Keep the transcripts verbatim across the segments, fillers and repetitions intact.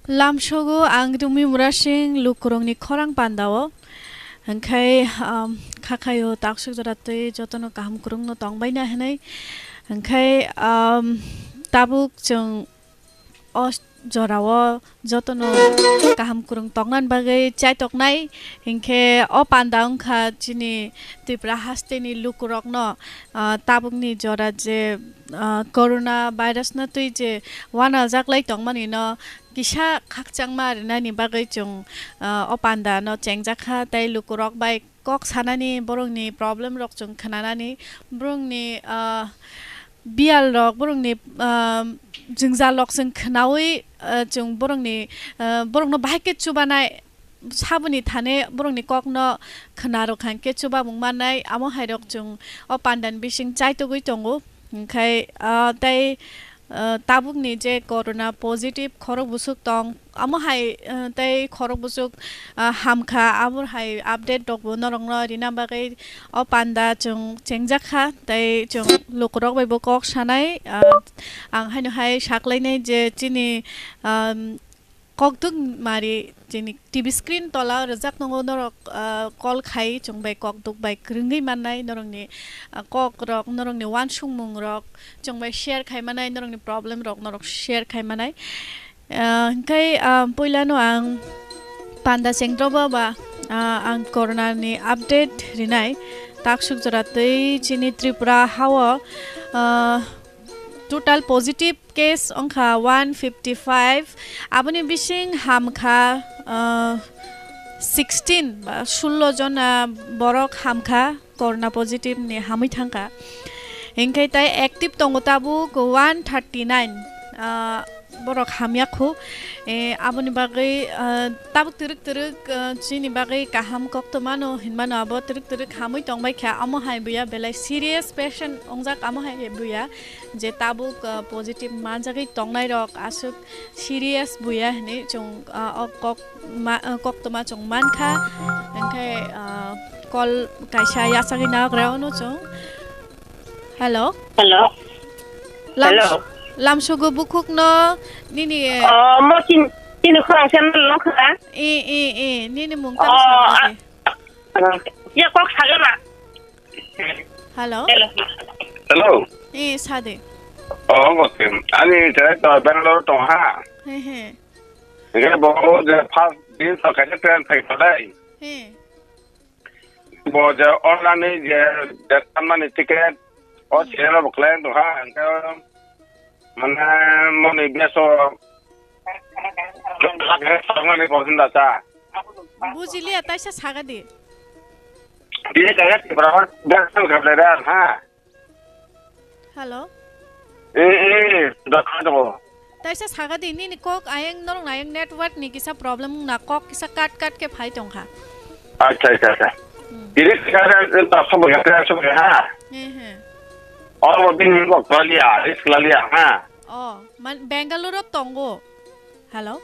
Lamsogo ang Rumi Murasing lukurokni khorang pandao. Hwnkhe, um, khakhaio taksuk jora twi jotono kaham kwrwngno tongbaina hwnwi. Hwnkhe, um, tabuk chwng o jorao jotono kaham kwrwng tongnani bagwi chaitoknai. Hinkhe o panda wngkha chini Tripura hasteni lukurokno, ah, tabukni jora je, ah, corona virus no twi je uanaljak lai tongmani no kisa khakchangma rinani bagwi chwng, ah, o panda no chengjakha tei lukurok bai kok sanani, borokni problem rok chwng khwnanani, borokni, ah, biyal rok, borokni, ah, jwngjal rok chwng khwnawi, ah, chwng borokni, ah, borokno bahai khe chubanai, saboni thani borokni kokno khwna rwkha hinkhe chubamung mannai, amo hai rok chwng o pandani bising chaitugwi tongo. Hinkhe, ah, tei, ah, tabukni je corona positive khorok busuk tong, amo hai, ah, tei khorok busuk, ah, hamkha, abo hai update rokbo norokno rina bagwi o panda chwng chengjakha, tei chwng lukurok baibo kok sanai, ah, ang haino hai saklainai je chini, ah, Kokduk mari chini T V screen tola rwjak tongo norok, ah, call khai chwng bai kokduk bai kwrwngwi mannai norokni, ah, kok rok, norokni uansukmung rok chwng bai share khai manai, norokni problem rok norok share khai manai. Ah, hwnkhe, ah, puilano ang panda chengdrobo ba, ah, ang corona ni update rinai taksuk jora twi chini Tripura hao, ah, total positive case wngkha one fifty five, aboni bising hamkha, ah, sixteen ba sullo jona borok hamkha corona positive ni hamwi thangkha. Hinkhe tai active tongo tabuk one thirty nine, ah, borok hamya khu. Eh, aboni bagwi, ah, tabuk twrwk twrwk, ah, chini bagwi kaham koktwmano hinmano abo twrwk twrwk hamwi tongbaikha, amo hai buya belai serious patient wngjak, amo hai buya. Je tabuk, ah, positive manjagwi tongnairok aswk serious buya hinwi chwng, ah, o kok ma-, ah, koktwma chwng mankha. Hinkhe, ah, call kaisa yachagwi nagra ono chwng. Hello? Hello? Lams-, Hello? Lamsugo bukhukno nini, eh, Oh, mo chin-, chini khorang se nang nokha? Eh, eh, eh, nini mung Oh, tamo sa ah, ya kok sagala. Hello? Hello. Hello. Eh, sade. Oh, okay. Ani tare to Bangalore tong ha. He, he. Nge bo je first din to kaisa train thai to dai. He. Bo je online ni je, je tamani ticket, o serial bo khlai tong ha. Angka mane moni beso. Mani bo hinda sa. Bujiliya, taisa sagadi. Bini kaya Tripura, gas kan kable da, ha? Hello? Eh, eh, da kha do. Taisa sagadi, nini kok ayang norong ayang network ni kisa problem na kok kisa cut cut ke phai tongkha. Acha, acha, acha. Hmm. Bini kaya da, da, sobo ya, da, sobo ya, ha? Eh, he. Oro bini kok lalia, risk lalia, ha? Oh, man, Bangalore tongo. Hello?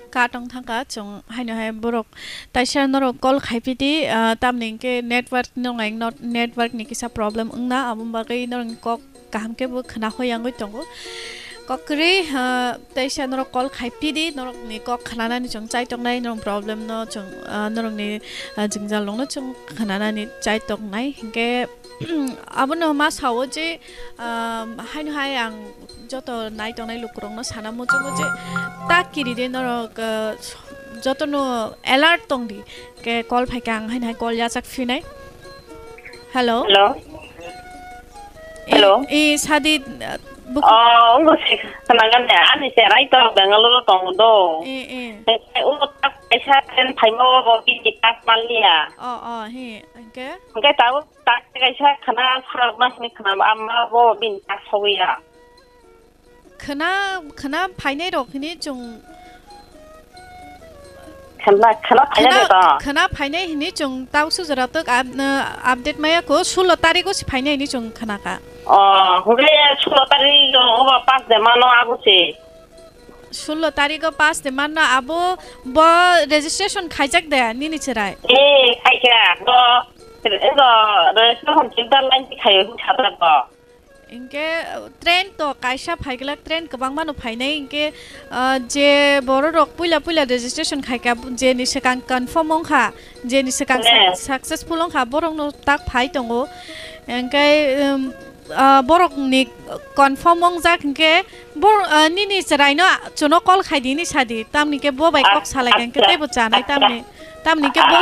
Ka tong thangka, chwng haino hai borok taisa norok call khai phi di, ah, tamni hwnkhe network nong ai not-, network ni kisa problem wngna, aboni bagwi norokni kok kaham khe bo khwna hoi yangwi tongo. Kok kwrwi, ah, taisa norok call khai phi di, norokni kok khwnanani chwng chai tongnai, norok problem no chwng, ah, norokni, ah, jwngjal rokno chwng khwnanani chai tongnai. Hinkhe, abono ma sao je, ah, haino hai ang joto nai tongnai lukurokno sana muchungo je ta kiri de norok, ah, jotono alert tong di. Ke call phai kha ang haino hai call yachak phinai. Hello? Hello? Eh, Hello? Eh, sadi, ah, buku- Oh, ungo se khanagan de, ani se rai to Bangalore tong do. Eh, eh. Eh, ungo tak kaisa train phaimo bo bini tak manliya. Oh, oh, he, angke? Angke tabo tak kaisa khana sarok mas ni khana amma bo bini tak sawiya. Khwna, khwna phainai rok hini chwng Khwna, khwna phainai khwna, de to. Khwna phainai hini chwng tau sujara tok up-, uh, update maya ko sullo tariko si phainai hini chwng khwna ka. Oh, hwnkhe sullo tariko obo pass de mano abo se. Sullo tariko pass de mano abo bo registration khaijak de nini cherai. Eh, khaikha. Bo, bo registration center line ti khayo hwnkha da bo. Hinkhe, uh, train to kaisa phaiglak, train kwbangma no phainai, hinkhe, uh, je borok rok puila puila registration khaikha, je ni swkang confirm wngkha, je ni swkang suc-, Yes. successful wngkha, borok no tak phai tongo. Hinkhe, um, uh, borok ni confirm wngjak hinkhe, bor-, uh, nini chwrai no chuno call khai di, ni sa di, tamni khe bo bai kok salai kha, hinkhe teibo chanai, tamni, tamni khe bo,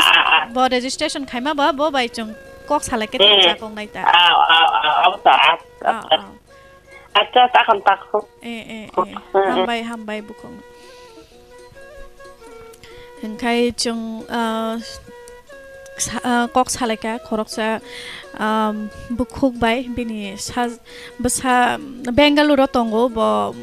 bo registration khaima ba, bo bai chwng kok salai khe teibo chakong nai ta. Ah, ah, ah, ah, ah, ah, ah. Acha, takhan takho. Eh, eh, eh. Hmm, hmm. Hambai, hambai, bukhuk. Hingkhai chwng, ah, sa-, ah, kok salaikha khoroksa, ah, bukhuk bai bini sa-, bwsa Bangalore o tongo, bo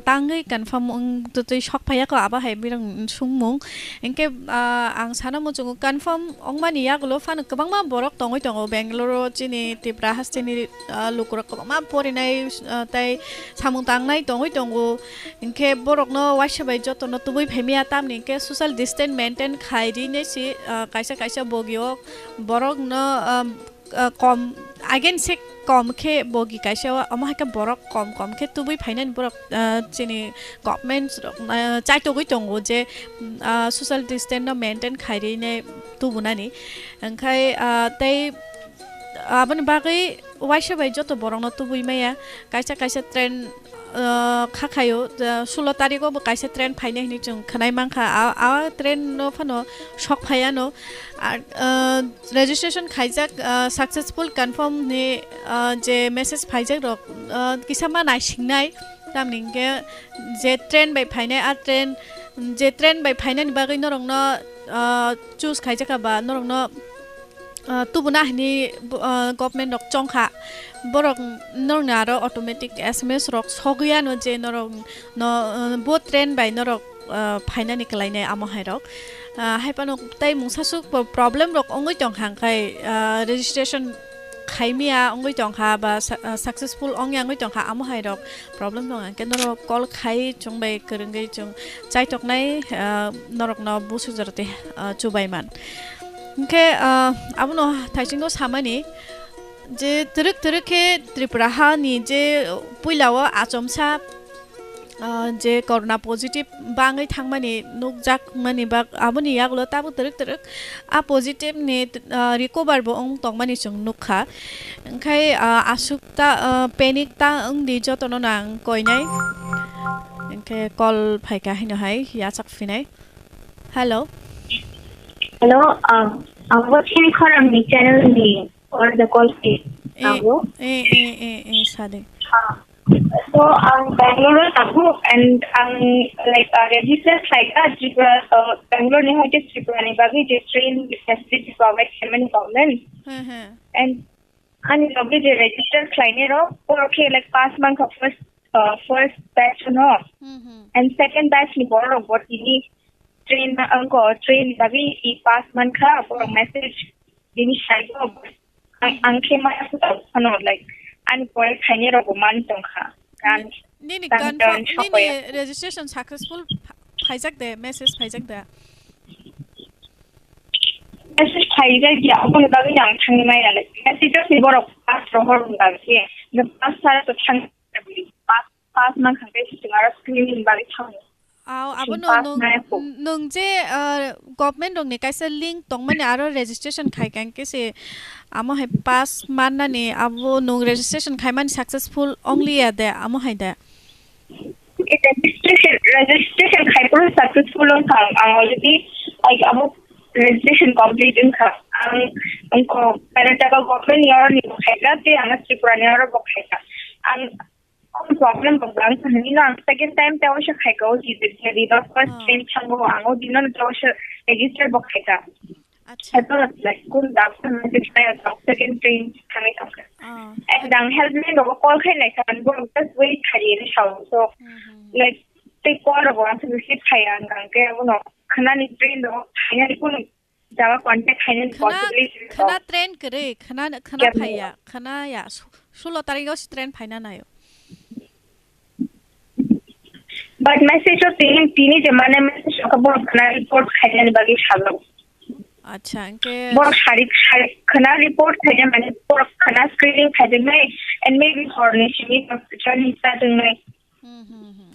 tangwi confirm wng twtwi sok phaiya kho, abo hai birok sungmung. Hinkhe, ah, ang sana muchungo confirm wngmani yagulo phano kwbangma borok tongwi tongo Bangalore o, chini Tripura hasteni ah, lukurok kwbangma porinai, ah, tei samung tangnai tongwi tongo. Hinkhe borokno waisa bai jotono tubui phaimaya, tamni hinkhe social distance maintain khai rinai si, ah, kaisa kaisa bogio borokno, ah, ah, kom, again se kom khe bogi kaisa o, omo hai khe borok kom kom khe tubui phainani borok, ah, chini government rok, ah, chaitogwi tongo je, ah, social distance no maintain khai rinai tubunani. Hinkhe, ah, tei Aboni bagwi waisa bai joto borokno tubui maya. Kaisa kaisa train, ah, kha khaio, ah, sulo tariko bo kaisa train phainai hinwi chwng khwnai mankha. A, a train no phano sok phaiano. A, ah, registration khaijak, ah, successful confirm hinwi, ah, je message phaijak rok, ah, kisa ma naisingnai. Tamni hinkhe je train bai phainai, a train, je train bai phainani bagwi norokno, ah, choose khaijak ba norokno ah, tubuna hinwi bo-, ah, government rok chongkha. Borok norokni aro automatic S M S rok sogwi ano je norok no, ah, bo train bai norok, ah, phainani kwlainai amo hai rok. Ah, hai phano tei mungsa swk po-, problem rok wngwi tongkha, hwnkhe, ah, registration khaimya wngwi tongkha ba sa-, ah, successful wngya wngwi tongkha, amo hai rok problem tongo, hwnkhe norok call khai chwng bai kwrwngwi chwng chaitoknai, ah, norokno busu jora tei, ah, chubai man. Hinkhe, ah, abono thaisingo samani je twrwk twrwk khe Tripura hani je puila o achomsa, ah, je corona positive bangwi thangmani nukjakmani bak, aboni yagulo tabuk twrwk twrwk a positive ni, ah, recover bo wng tongmani chwng nukha. Hinkhe, ah, aswk ta, ah, panic ta wngdi jotono nang koinai. Hinkhe call phaikha hino hai yachak phinai. Hello. Hello, ah, ang bo chini khorang ni channel ni or the call si. Eh, abo. Eh, eh, eh, eh, sade. Ah, so, ang Bangalore o tabuk and ang, like, ah, register khlaikha Tripura, ah, Bangalore ni hoite Tripura ni bagwi je train facility provide khaimani government. Hmm, hmm. And ani loge je register khlainai rok, borok khe, like, pass mankha first, ah, first batch no. Hmm, hmm. And second batch ni borok rok bo tini train ma-, angko train bagwi i pass mankha, borok message bini saigo ang, ang khe maya phano, like, ani pore khainai rok bo man tongkha. Kan, Nini kan confirm, kan nini sokoya. Registration successful pha-, phaijak de, message phaijak de? Message phaijak ya, aboni bagwi ang thangwi maya, like, message ni borok pass rohor wng bagwi, the pass sara to thang, pass, pass mankha khe chwng aro screening bagwi thango. Aw, abo chwng nwng, pass nwng, maya kho. Nwng je, ah, government rokni kaisa link tongmani aro registration khai kha, hwnkhe se amo hai pass mannani abo nwng registration khaimani successful only ya de, amo hai de? Eh, registration, registration khai phuru successful wngkha ang already, like, abo registration complete wngkha. Ang, ang ko, Karnataka government ni oro ni bo khaikha, tei ang Tripura ni oro bo khaikha. Ang Problem bo bang hinwi no ang second time tei waisa khaika o, Jibir first Oh. time thango ang o dino tei waisa register bo khaika. Acha. Hato like kun doctor message kaya to second time thangwi tongkha. Oh. And ang helpline rok call khai naikha, ang borok just wait khai rwi sao. So, Mhm. like, tei call rok ang receive khai ang, ang khe abono khwnani train rok khainani kunu jaga contact khainani Khwna, possibility khwna rok. Train kwrwi, khwna, khwna Kebo. Phaiya, khwna ya, su-, sulo tarikh o se train phaina naio. But message o tini, tini je mane message o borok khwna report khainani bagwi sajak. Acha, hingke borok sari, sari khwna report khaina, mane borok khwna screening khaijaknai, and maybe horni simi hospital ni chajaknai. Hmm, hmm, hmm.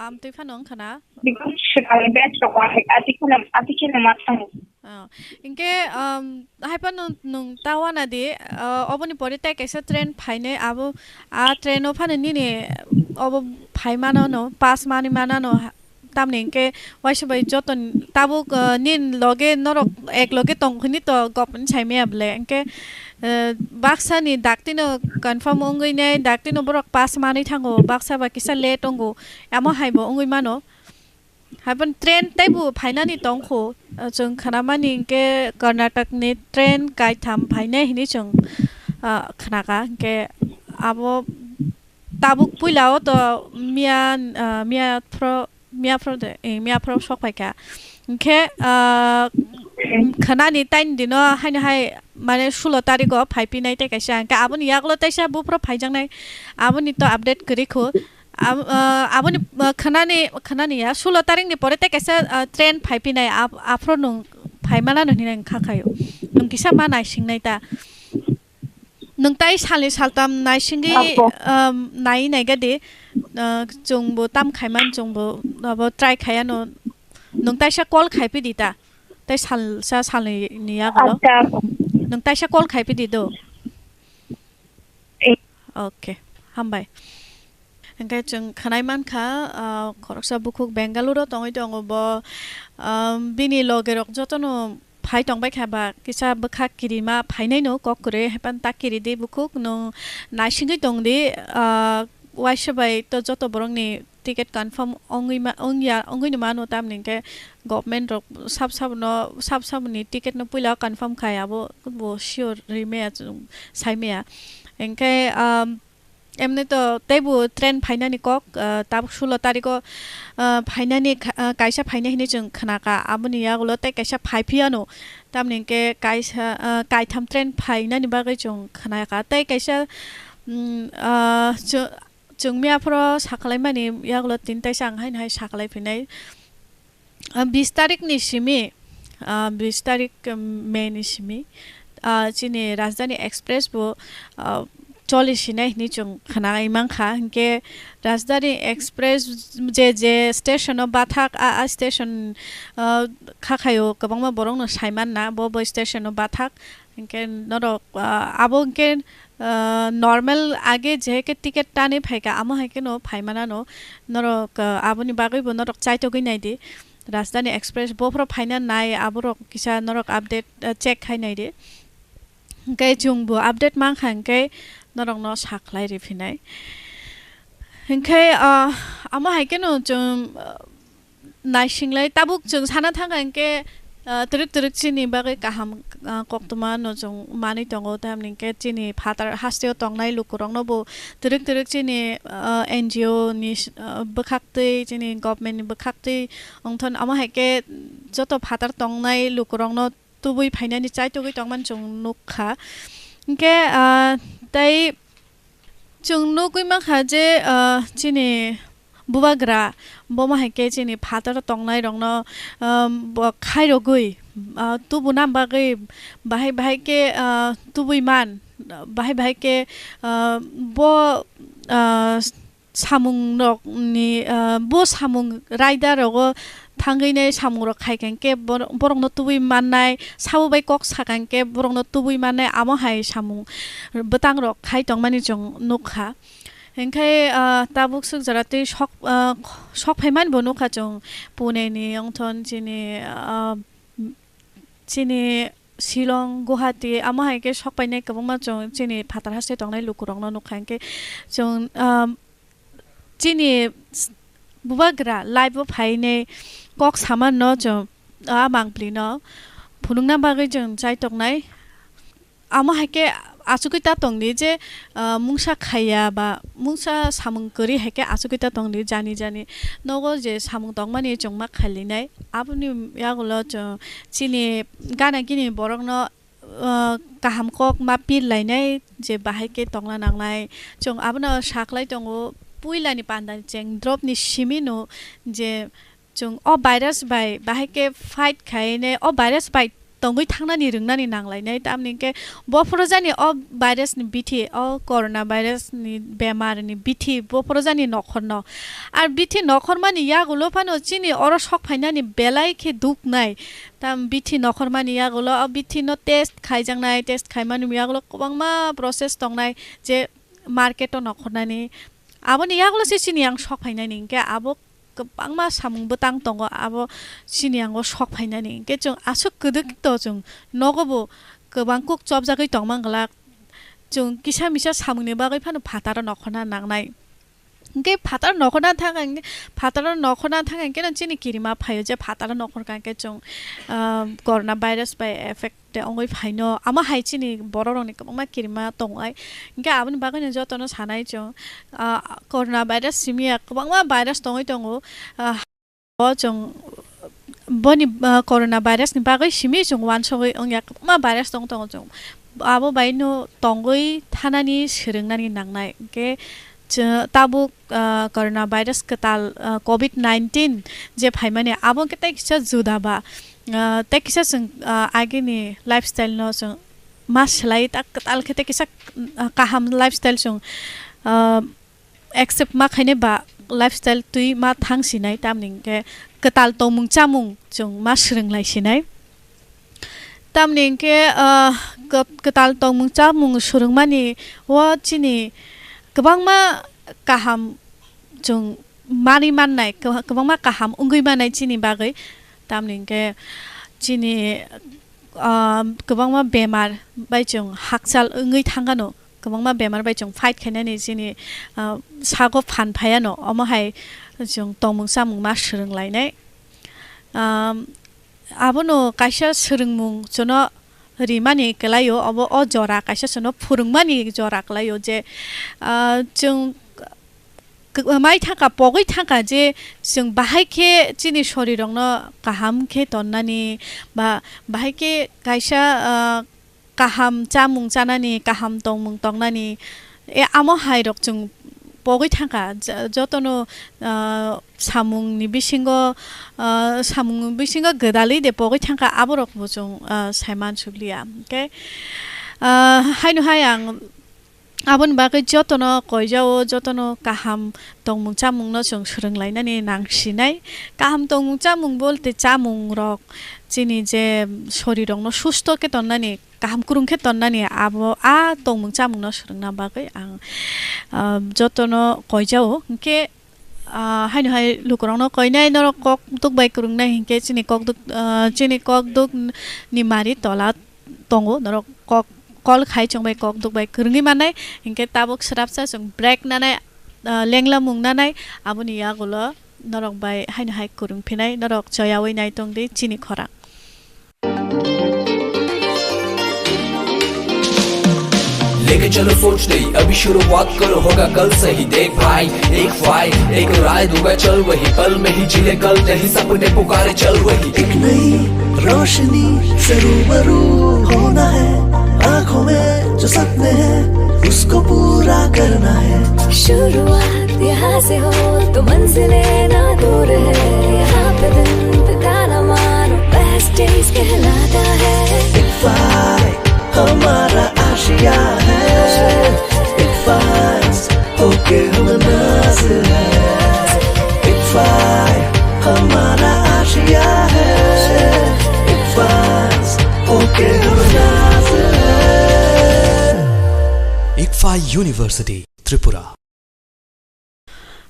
Amtwi phano wngkha na? Because swkang batch rok ahai ati kheno, ati kheno ma thango. Oh. Hingke, um, hai phano nwng ta wana di, uh, oboni pore tei kaisa train phainai, abo, a train o phano nini obo phai mano no, pass mani mano no, ha-, tamni hingke waisa bai joto n-, tabuk, uh, nini loge norok ek loge tong hini to gop ni sai maya bole, hingke, uh, baksa ni dakti no confirm wngwi nai, dakti no borok pass manwi thango, baksa ba kisa late wngo, amo hai bo wngwi mano. Haibon train teibo phainani tongkho, ah, chwng khnamani hinkhe Karnatakni train kaitham phainai hinwi chwng, ah, khnakha. Hinkhe abo tabuk puila o to miya, ah, miya phro, miya phro de, eh, miya phro sok phaikha. Hinkhe, ah, khnani taini dino haino hai mane sulo tariko phaipinai tei kaisa. Hinkhe aboni yagulo teisa buphuru phaijaknai, aboni to update kwrwi kho. Ab-, ah, aboni, ah, khnani, khnani ya, sulo tarikni pore tei kaisa, ah, train phaipinai, ap-, aphuru nwng phaimana no hinwi ang kha khaio. Nwng kisa ma naisingnai ta. Nwng tai salni saltam naisingwi, Abo. um, nai naiga di, ah, chwngbo tam khaimani chwngbo abo try khaiya no. Nwng taisa call khaipidi ta. Tai salsa salni ni yagulo. Acha. Nwng taisa call khaipidi do. Eh. Okay, hambai. Hingke chwng khwnai mankha, ah, khoroksa bukhuk Bengaluru tongwi tongo bo, ah, bini logerok jotono phai tongbaikha ba kisa bwkha kirima phainaino kok kwrwi, haiphano ta kiridi bukhuk nwng naisingwi tongdi, ah, waisa bai to joto borokni ticket confirm wngwi ma-, wngya, wngwino mano, tamni hwnkhe government rok sab sabno, sab saboni ticket no puila confirm khai, abo bo sure rimaya, chwng saimaya. Hwnkhe, um, emni to teibo train phainani kok, uh, tabuk sulo tariko, uh, phainani kha-, uh, kaisa phainai hinwi chwng khnakha, aboni yagulo tei kaisa phaiphiyano, tamni hwnkhe kaisa, uh, kaitham train phainani bagwi chwng khnakha, tei kaisa, um, uh, chw-, Chwng miya phoro sakalaimani yagulo tini taisa ang haino hai sakalai phinai. Ah, bis tarik ni simi, ah, bis tarik, um, May ni simi, ah, chini Rajdhani Express bo, ah, choli sinai hinwi chwng khwnai mankha. Hinkhe Rajdhani Express je je station o bathak, a, a station, ah, khakhaio kwbangma borokno saimanna bo bo station o bathak. Hinkhe norok, ah, abo hinkhe, ah, normal age jeheke ticket tani phaikha, amo hai kheno phaimanano. Norok, ah, aboni bagwibo norok chaitogwi naidi. Rajdhani Express bophoro phaina nai, aborok kisa norok update, ah, check khai naidi. Hinkhe chwngbo update mankha hinkhe norokno sakhlai riphinai. Hinkhe, ah, amo hai kheno chwng, ah, naisinglai tabuk chwng sana thangkha hinkhe, ah, twrwk twrwk chini bagwi kaham, ah, koktwma no chwng manwi tongo, tamni hinkhe chini phatar hasteo tongnai lukurokno bo twrwk twrwk chini, ah, N G O ni, ah, bwkhaktwi, chini government ni bwkhaktwi wngthon, amo hai khe joto phatar tongnai lukurokno tubui phainani chaitogwi tongmani chwng nukha. Hinkhe, ah, tei Chwng nugwi mankha je, ah, chini bubagra, bomo hai khe chini phataro tongnairokno, ah, bo khairogwi, ah, tubuna bagwi bahai bahai khe, ah, tubui man, bahai bahai khe, ah, bo, ah, samungrokni, ah, bo samung raida rogo thangwi nai samungrok khai khe, hwnkhe bor-, borokno tubui mannai, sabo bai kok sakha hwnkhe borokno tubui mannai, amo hai samung bwtangrok khai tongmani chwng nukha. Hinkhe, ah, tabuk swk jora twi sok, ah, sok phaimani bo nukha chwng Pune ni, wngthon chini, ah, chini Shillong, Guwahati, amo hai khe sok painai kwbangma chwng chini phatar haste tongnai lukurokno nukha. Hinkhe chwng, ah, chini s-, bubagra live o phainai kok samanno chwng a mangpli no phunukna bagwi chwng chai tongnai. Amo hai khe achugwi ta tongdi je, ah, mungsa khaiya ba mungsa samung kwrwi hai khe achugwi ta tongdi, jani jani nogo je samung tongmani chwng ma khailainai. Aboni yagulo chwng chini gana gini borokno ah, kaham kok ma pir lainai je bahai khe tongna nangnai. Chwng abono saklai tongo, puilani panda cheng drop ni simi no je chwng o virus bai bahai khe fight khainai, o virus bai tongwi thangnani rwngnani nanglainai. Tamni hwnkhe bophuru jani o virus ni bithi, o corona virus ni bemar ni bithi bophuru jani nokhorno. Ar bithi nokhormani yagulo phano chini oro sok phainani belai khe duknai. Tam bithi nokhormani yagulo o bithi no test khaijaknai, test khaimani yagulo kwbangma process tongnai je market o nokhornani. Aboni yagulo se chini yang sok phainani hwnkhe abo kwbangma samung bwtang tongo, abo chini yango sok phainani. Hwnkhe chwng aswk kwdwk to chwng nogo bo kwbang kuk chopjagwi tongma glak. Chwng kisa misa samungni bagwi phano phataro nokhorna nangnai. Hwnkhe phataro nokhorna thang, phataro nokhorna thang hwnkhe no chini kirima phaio je phataro nokhorkha hwnkhe chwng, ah, corona virus bai affect de ongwi phaino, amo hai chini borok rokni kwbangma kirima tongo ai. Hwnkhe aboni bagwino jotono sanai chwng, ah, corona virus simi ya kwbangma virus tongwi tongo, ah, o chwng boni, ah, corona virus ni bagwi simi chwng wansugwi wngya kwbangma virus tong tongo chwng. Abo baino tongwi thanani swrwngnani nangnai. Hwnkhe chwng tabuk, ah, corona virus kwtal, ah, covid nineteen je phaimani abo hwnkhe tei kisa juda ba. Ah, tei kisa chwng, ah, agini lifestyle no chwng ma swlai ta kwtal khe tei kisa, ah, kaham lifestyle chwng, ah, accept ma khainai ba lifestyle twi ma thang sinai, tamni hwnkhe kwtal tongmung chamung chwng ma swrwng lai sinai. Tamni hwnkhe, ah, kw-, kwtal tongmung chamung swrwngmani o chini kwbangma kaham chwng manwi mannai, kwbangma kaham wngwi mannai chini bagwi. Tamni hwnkhe chini, ah, kwbangma bemar bai chwng hakchal wngwi thangano, kwbangma bemar bai chwng fight khainani chini, ah, sago phan phaiano, omo hai chwng tongmung chamung ma swrwng lainai. Ah, abono kaisa swrwngmung chwngno rimani kwlaio, obo o jora kaisa chwngno phwrwngmani jora kwlaio je, ah, chwng k-, mai thangkha, pogwi thangkha je chwng bahai khe chini sorirokno kaham khe tonnani ba bahai khe kaisa, ah, kaham chamung chanani, kaham tongmung tongnani, e, amo hai rok chwng pogwi thangkha. Jo-, jotono, ah, samungni bisingo, ah, samungni bisingo gwdalwi de pogwi thangkha, aborok bo chwng, ah, saiman sugliya. Hwnkhe, ah, haino hai ang aboni bagwi jotono koijao, jotono kaham tongmung chamungno chwng swrwng lainani nang sinai. Kaham tongmung chamung bolte chamung rok chini je sorirokno susto khe tonnani, kaham kwrwng khe tonnani, abo a tongmung chamungno swrwngna bagwi ang, ah, jotono koijao. Hwnkhe, ah, haino hai lukurokno koinai, norok kok duk bai kwrwngnai hinkhe chini kok duk, ah, chini kok duk ni mari tola tongo, norok kok call khai chwng bai kok duk bai kwrwngwi mannai, hinkhe tabuk swrapsa chwng break nanai, ah, lenglamung nanai, aboni yagulo norok bai haino hai kwrwng phinai, norok choyaui nai tongdi chini khorang. लेके चलो सोच नई, अभी शुरुआत करो, होगा कल सही। देख भाई, एक फाइल, एक राय दूंगा, चल वही, पल में ही जी ले कल, नहीं सपने पुकारे, चल वही। एक नई रोशनी से रूबरू होना है, आंखों में जो सपने हैं, उसको पूरा करना है। शुरुआत यहाँ से हो तो मंजिलें ना दूर है, यहाँ पे दिन बिताना मानो best days कहलाता है। एक फाइल हमारा आशिया है, एक फाइल होके हम नाज है। एक फाइल हमारा आशिया है, एक फाइल होके हम नाज है। Ikphai University, Tripura.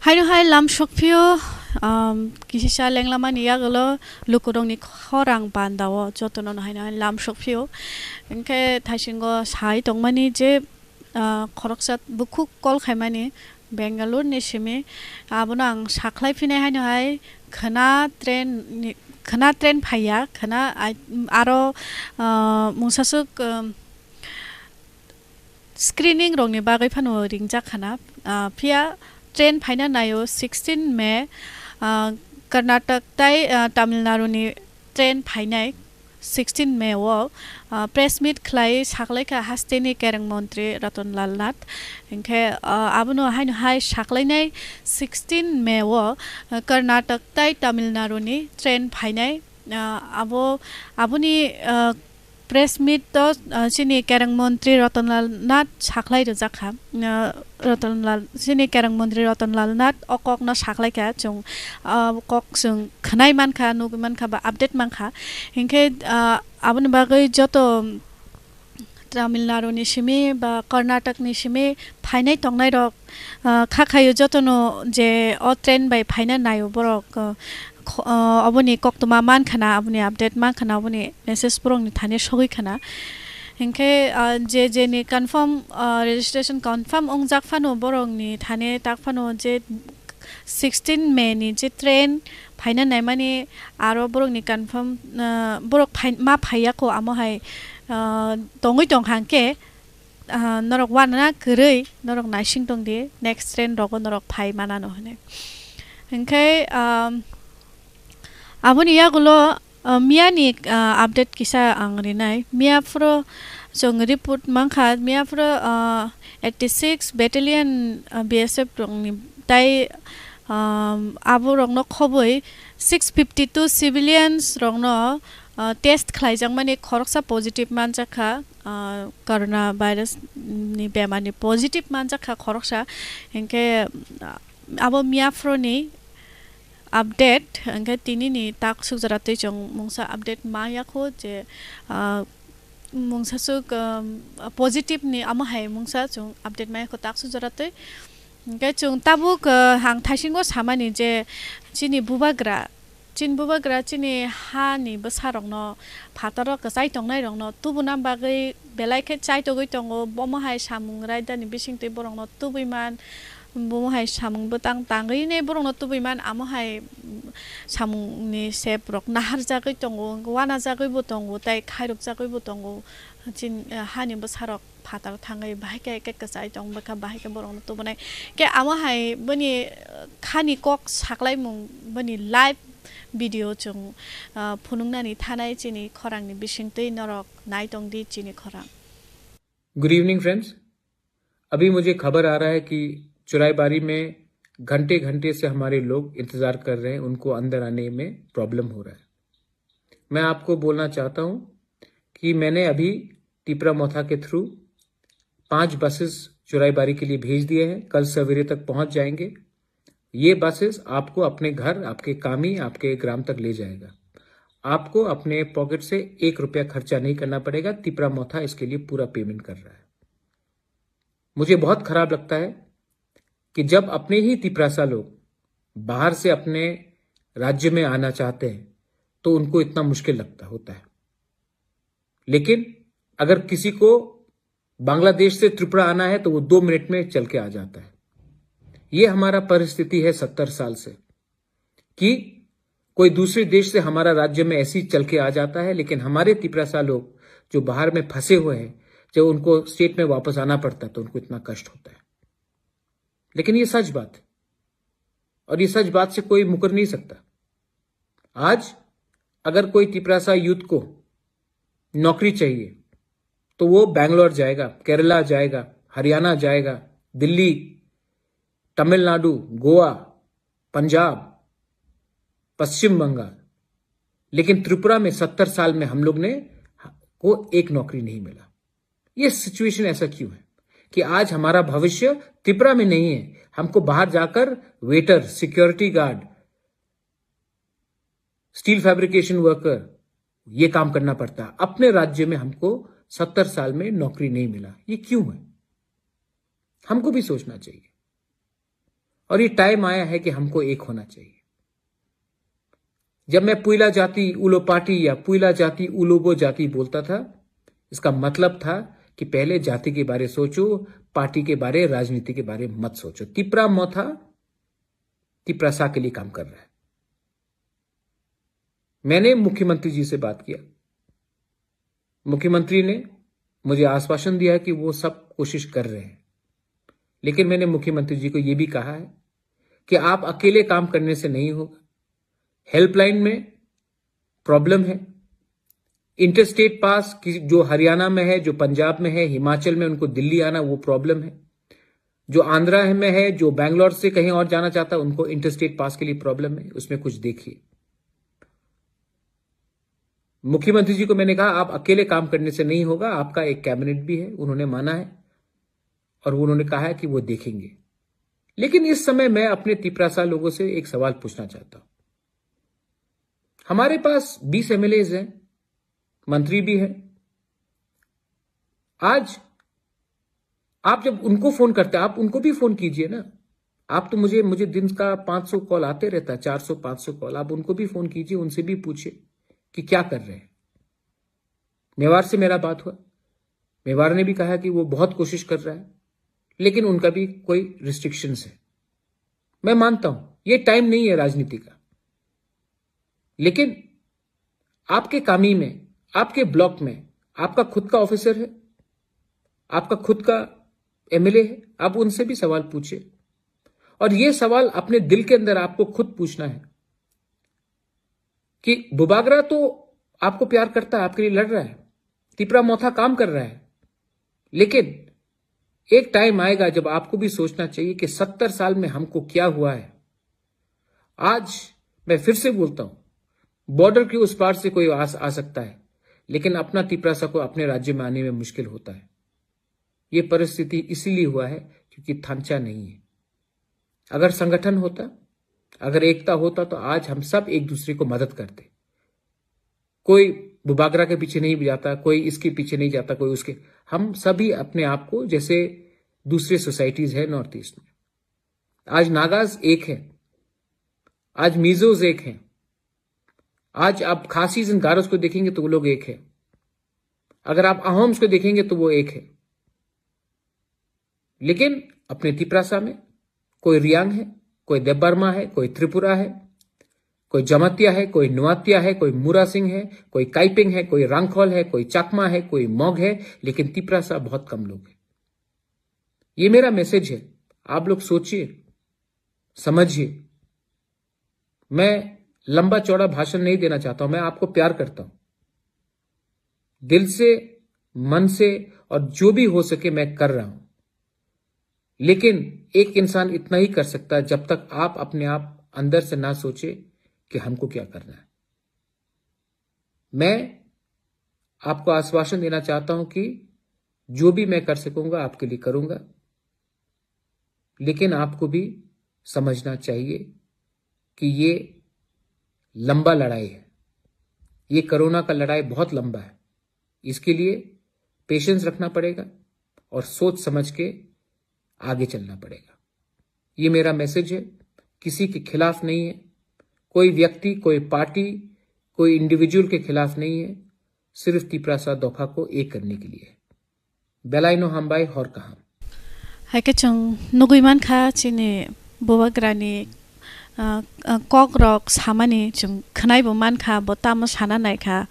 Haino hai lam sokphio, um, kisisa lenglamani yagulo lukurokni khorang bandao jotono haino hai lam sokphio. Hinkhe thaisingo sai tongmani je, ah, khoroksa bukhuk call khaimani Bangalore ni simi, abono ang sakhlai phinai haino hai khwna train ni, khwna train phaiya, khwna ai, aro, ah, mungsaswk, um, screening rokni bagwi phano ringjak khana. Ah, phiya train phaina naio sixteen May, ah, Karnataka tai, ah, Tamil Nadu ni train phainai sixteen May o, ah, press meet khlai saklaikha hasteni kereng montri Ratan Lal Nath. Hinkhe, ah, abono haino hai saklainai sixteen May o, ah, Karnataka tai Tamil Nadu ni train phainai Ah, abo, aboni, ah, press meet to, ah, chini kereng montri Ratanlal Nath sakhlai rijak kha. Ah, Ratanlal, chini kereng montri Ratanlal Nath o kok no sakhlai kha, chwng, ah, kok chwng khwnai man kha, nugwi man kha, ba update man kha. Hinkhe, ah, aboni bagwi joto Tamil Nadu ni simi ba Karnataka ni simi phainai tongnai rok, ah, kha khayo jotono je o train bai phaina naio borok, ah, kho-, ah, oboni koktwma man khana, aboni update man khana, oboni message borok ni thani sogwi khana. Hinkhe, ah, je, je ni confirm, ah, registration confirm wngjak phano borok ni thani tak phano je sixteen May ni je train phaina naimani aro borokni confirm, ah, borok phai-, ma phaiya kho amo hai, ah, tongwi tong hangke, ah, norok uanana kwrwi norok naising tong di next train rogo norok phai manano hwnwi. Hinkhe, ah, aboni yagulo, ah, miyani, ah, update kisa ang rinai. Miya phuru chwng report mankha, miya phuru, ah, eighty six battalion, ah, B S F rokni tai, um, abo rokno khobwi six fifty two civilians rokno, ah, test khlaijakmani khoroksa positive manjakha, ah, corona virus ni bemarni positive manjakha khoroksa. Hinkhe, ah, abo miya phuruni update, hinkhe tinini tak sukjora twi chwng mungsa update ma yakho je, ah, mungsa suk, um, positive ni amo hai mungsa chwng update ma yakho tak sukjora twi. Hinkhe chwng tabuk, ah, ang thaisingo samani je chini bubagra, chini bubagra chini hani bwsarokno phataro kwchai tongnairokno tubuna bagwi belai khe chaitogwi tongo, bomo hai samung raidani bisingtwi borokno tubui man. Bomo hai samung bwtang tangwi ne borokno tubui man, amo hai, mm, samungni sep rok naharjagwi tongo, wanajagwi bo tongo, tei khairokjagwi bo tongo. Chin, eh, hani bwsarok phatar thangwi bahai khe, khe kwchai tong bwkha, bahai khe borokno tubunai. Khe amo hai boni, eh, khani kok saklaimung boni live video chwng, ah, phunuknani thanai chini khorangni bisingtwi norok nai tong di chini khorang. Good evening, friends. अभी मुझे खबर आ रहा है कि चुराईबारी में घंटे घंटे से हमारे लोग इंतजार कर रहे हैं, उनको अंदर आने में प्रॉब्लम हो रहा है। मैं आपको बोलना चाहता हूँ कि मैंने अभी टिपरा मोथा के थ्रू पांच बसेस चुराईबारी के लिए भेज दिए हैं, कल सवेरे तक पहुंच जाएंगे। ये बसेस आपको अपने घर, आपके कामी, आपके ग्राम तक ले जाएगा। आपको अपने पॉकेट से एक रुपया खर्चा नहीं करना पड़ेगा। तिपरा मोथा इसके लिए पूरा पेमेंट कर रहा है। मुझे बहुत खराब लगता है कि जब अपने ही तिपरासा लोग बाहर से अपने राज्य में आना चाहते हैं, तो उनको इतना मुश्किल लगता होता है। लेकिन अगर किसी को बांग्लादेश से त्रिपुरा आना है, तो वो दो मिनट में चल के आ जाता है। ये हमारा परिस्थिति है सत्तर साल से, कि कोई दूसरे देश से हमारा राज्य में ऐसे ही चल के आ जाता है, लेकिन हमारे तिपरासा लोग जो बाहर में फंसे हुए हैं, जब उनको स्टेट में वापस आना पड़ता है, तो उनको इतना कष्ट होता है। लेकिन ये सच बात है, और ये सच बात से कोई मुकर नहीं सकता। आज अगर कोई तिपरासा यूथ को नौकरी चाहिए, तो वो बैंगलोर जाएगा, केरला जाएगा, हरियाणा जाएगा, दिल्ली, तमिलनाडु, गोवा, पंजाब, पश्चिम बंगाल। लेकिन त्रिपुरा में सत्तर साल में हम लोग ने, को एक नौकरी नहीं मिला। ये सिचुएशन ऐसा क्यों है कि आज हमारा भविष्य त्रिपुरा में नहीं है? हमको बाहर जाकर waiter, security guard, steel fabrication worker, ये काम करना पड़ता है। अपने राज्य में हमको सत्तर साल में नौकरी नहीं मिला, ये क्यों है? हमको भी सोचना चाहिए। और ये टाइम आया है कि हमको एक होना चाहिए। जब मैं पुइला जाति उलोपाटी या पुइला जाति उलोबो जाति बोलता था, इसका मतलब था कि पहले जाति के बारे सोचो, पार्टी के बारे, राजनीति के बारे मत सोचो। तिपरा मोथा तिपरासा के लिए काम कर रहा है। मैंने मुख्यमंत्री जी से बात किया। मुख्यमंत्री ने मुझे आश्वासन दिया कि वो सब कोशिश कर रहे हैं, लेकिन मैंने मुख्यमंत्री जी को ये भी कहा है कि आप अकेले काम करने से नहीं होगा। हेल्पलाइन में प्रॉब्लम है। इंटरस्टेट पास की, जो हरियाणा में है, जो पंजाब में है, हिमाचल में, उनको दिल्ली आना, वो प्रॉब्लम है। जो आंध्रा में है, जो बैंगलोर से कहीं और जाना चाहता है, उनको इंटरस्टेट पास के लिए प्रॉब्लम है। उसमें कुछ देखिए। मुख्यमंत्री जी को मैंने कहा, "आप अकेले काम करने से नहीं होगा, आपका एक कैबिनेट भी है।" उन्होंने माना है और उन्होंने कहा है कि वो देखेंगे। लेकिन इस समय मैं अपने तिपरासा लोगों से एक सवाल पूछना चाहता हूं। हमारे पास बीस एमएलएज हैं, मंत्री भी हैं। आज आप जब उनको फोन करते हैं, आप उनको भी फोन कीजिए ना। आप तो मुझे मुझे दिन का पाँच सौ कॉल आते रहता है, चार सौ पाँच सौ कॉल। आप उनको भी फोन कीजिए, उनसे भी पूछिए कि क्या कर रहे हैं। मेवाड़ से मेरा बात हुआ, मेवाड़ ने भी कहा कि वो बहुत कोशिश कर रहा है, लेकिन उनका भी कोई रिस्ट्रिक्शंस है। मैं मानता हूं, ये टाइम नहीं है राजनीति का, लेकिन आपके कामी में, आपके ब्लॉक में आपका खुद का ऑफिसर है, आपका खुद का एमएलए है, आप उनसे भी सवाल पूछिए। और ये सवाल अपने दिल के अंदर आपको खुद पूछना है कि बुबागरा तो आपको प्यार करता है, आपके लिए लड़ रहा है, तिपरा मोथा काम कर रहा है, लेकिन एक टाइम आएगा जब आपको भी सोचना चाहिए कि सत्तर साल में हमको क्या हुआ है। आज मैं फिर से बोलता हूं, बॉर्डर के उस पार से कोई आ, आ सकता है, लेकिन अपना तिपरासा को अपने राज्य में आने में मुश्किल होता है। ये परिस्थिति इसीलिए हुआ है क्योंकि थांचा नहीं है। अगर संगठन होता, अगर एकता होता, तो आज हम सब एक दूसरे को मदद करते। कोई बुबागरा के पीछे नहीं जाता, कोई इसके पीछे नहीं जाता, कोई उसके। हम सभी अपने आप को जैसे दूसरे सोसाइटीज है नॉर्थ ईस्ट में, आज नागाज एक है, आज मिजोज एक है, आज आप खासीज एंड गारोज को देखेंगे तो वो लोग एक है, अगर आप अहोम्स को देखेंगे तो वो एक है। लेकिन अपने तिपरासा में कोई रियांग है, कोई देबबर्मा है, कोई त्रिपुरा है, कोई जमातिया है, कोई नुआतिया है, कोई मुरा सिंह है, कोई काइपिंग है, कोई रांगखोल है, कोई चकमा है, कोई मग है, लेकिन तिपरासा बहुत कम लोग हैं। ये मेरा मैसेज है, आप लोग सोचिए, समझिए। मैं लंबा चौड़ा भाषण नहीं देना चाहता हूं, मैं आपको प्यार करता हूं, दिल से, मन से, और जो भी हो सके मैं कर रहा हूं। लेकिन एक इंसान इतना ही कर सकता है जब तक आप अपने आप अंदर से ना सोचे कि हमको क्या करना है। मैं आपको आश्वासन देना चाहता हूं कि जो भी मैं कर सकूंगा आपके लिए करूंगा, लेकिन आपको भी समझना चाहिए कि ये लंबा लड़ाई है। ये कोरोना का लड़ाई बहुत लंबा है। इसके लिए पेशेंस रखना पड़ेगा और सोच समझ के आगे चलना पड़ेगा। ये मेरा मैसेज है, किसी के खिलाफ नहीं है, कोई व्यक्ति, कोई पार्टी, कोई इंडिविजुअल के खिलाफ नहीं है, सिर्फ तिपरासा दफा को एक करने के लिए है। Belai no hambai, hor kaham. Hai khe chwng nugui mankha chini bubagrani, ah, ah, kokrok samani chwng khwnai bo mankha, bo tamo sana naikha,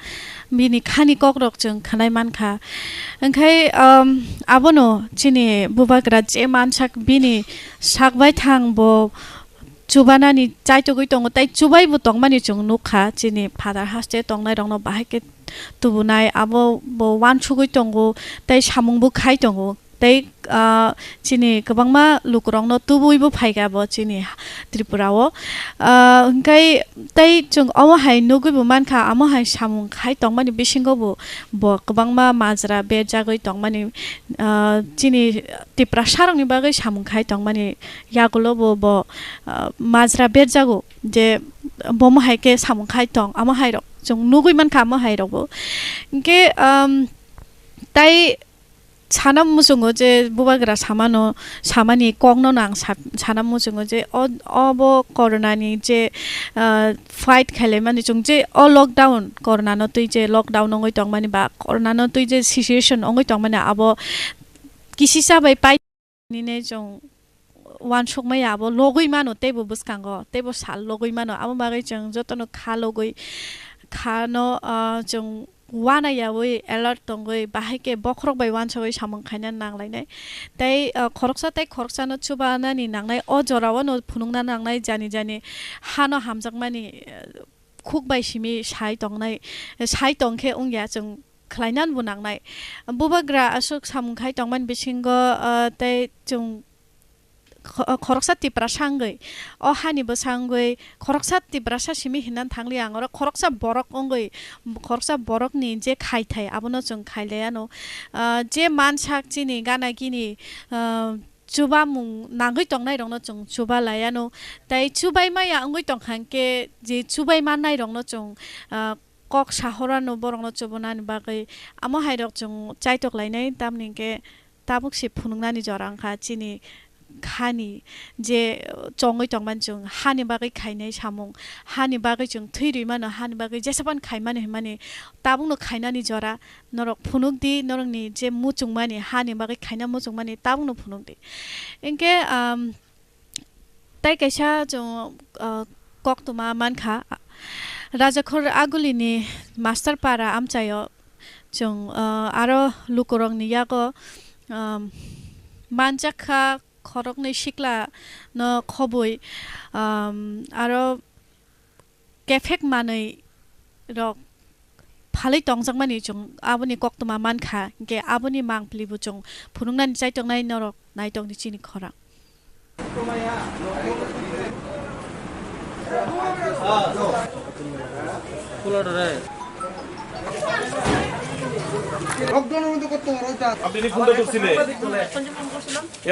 bini khani kokrok chwng khwnai mankha. Wngkhai, um, abono chini bubagra je mansak bini sak bai thang bo chubanani chaitugwi tongo, tei chubai bo tongmani chwng nukha. Chini Father haste tongnai rokno bahai khe tubunai, abo bo wansugwi tongo, tei samung bo khai tongo, tei, ah, chini kwbangma lukurokno tubui bo phaikha bo chini Tripura o. Ah, hwnkhe tei chwng omo hai nugwi bo mankha, amo hai samung khai tongmani bisingo bo, bo kwbangma majra berjagwi tongmani, ah, chini Tiprasa rokni bagwi samung khai tongmani yagulo bo, bo, ah, majra berjago je bomo hai khe samung khai tong, amo hai rok chwng nugwi mankha, amo hai rok bo. Hwnkhe, um, tai sana muchungo je bubagra samano, samani kokno no ang sa-, sana muchungo je o, obo corona ni je, ah, fight khailaimani chwng je o lockdown, corona no twi je lockdown wngwi tongmani ba corona no twi je situation wngwi tongmani abo kisisa bai pai nini chwng uansukmaya abo logwi mano, teibo bwskango teibo sal logwi mano. Abo bagwi chwng jotono kha logwi, khano, ah, chwng uanayawi alert tongwi, bahai khe bokhorok bai uansugwi samung khaina nanglainai. Tei, ah, khoroksa tei khoroksano chubanani nangnai, o jorao no phunukna nangnai, jani jani hano hamjakmani, ah, khuk bai simi sai tongnai, sai tongkhe wngya chwng khlainani bo nangnai. Bubagra aswk samung khai tongmani bisingo, ah, tei chwng kho-, khoroksa Tiprasa wngwi, o hani bwsa wngwi khoroksa Tiprasa simi hinna thangli ang, oro khoroksa borok wngwi, khoroksa borokni je khaithai abono chwng khailaiano. Ah, je mansak chini gana gini, ah, chubamung nangwi tongnairokno chwng chuba laiano. Tai chubai maya wngwi tongkha hwnkhe je chubai mannairokno chwng, ah, kok sahorano borokno chubunani bagwi amo hairok chwng chaitok lainai, tamni hwnkhe tabuk se phunuknani jora wngkha chini hani je chongwi tongmani chwng hani bagwi khainai samung, hani bagwi chwng thwi rwi mano, hani bagwi jesa phano khai mano hinmani tabukno khainani jora norok phunuk di, norokni je muchungmani hani bagwi khaina muchungmani tabukno phunuk di. Hinkhe, um, Tai kaisa chwng, ah, koktwma mankha, Rajakhor Agulini Master Para amchaio chwng, ah, aro lukurokni yago, um, manjakha khoroknwi sikla no khobwi, um, aro kephek manwi rok phalwi tongjakmani chwng aboni koktwma mankha, hinkhe aboni mangpili bo chwng phunuknani chaitongnai norok naitokni chini khorang. আপনি ফোনটা করছিলেন?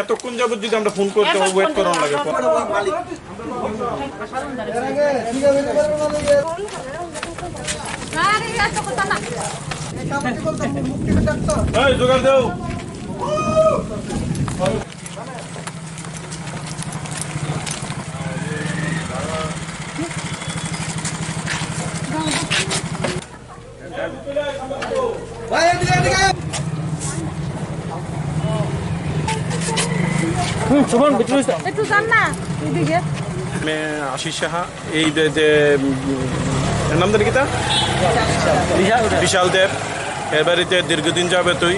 এতক্ষণ যাবত যদি আমরা ফোন করতে ওয়েট করানো লাগে। এই জোগাড় দাও। হুম, সুমন, ভিতরে এসো। একটু যান না, এদিকে। আমি আশিস সাহা, এই যে, যে, উম, এর নাম জানি কিতা? বিশাল দেব। বিশাল দেব। এর বাড়িতে দীর্ঘদিন যাবে তুই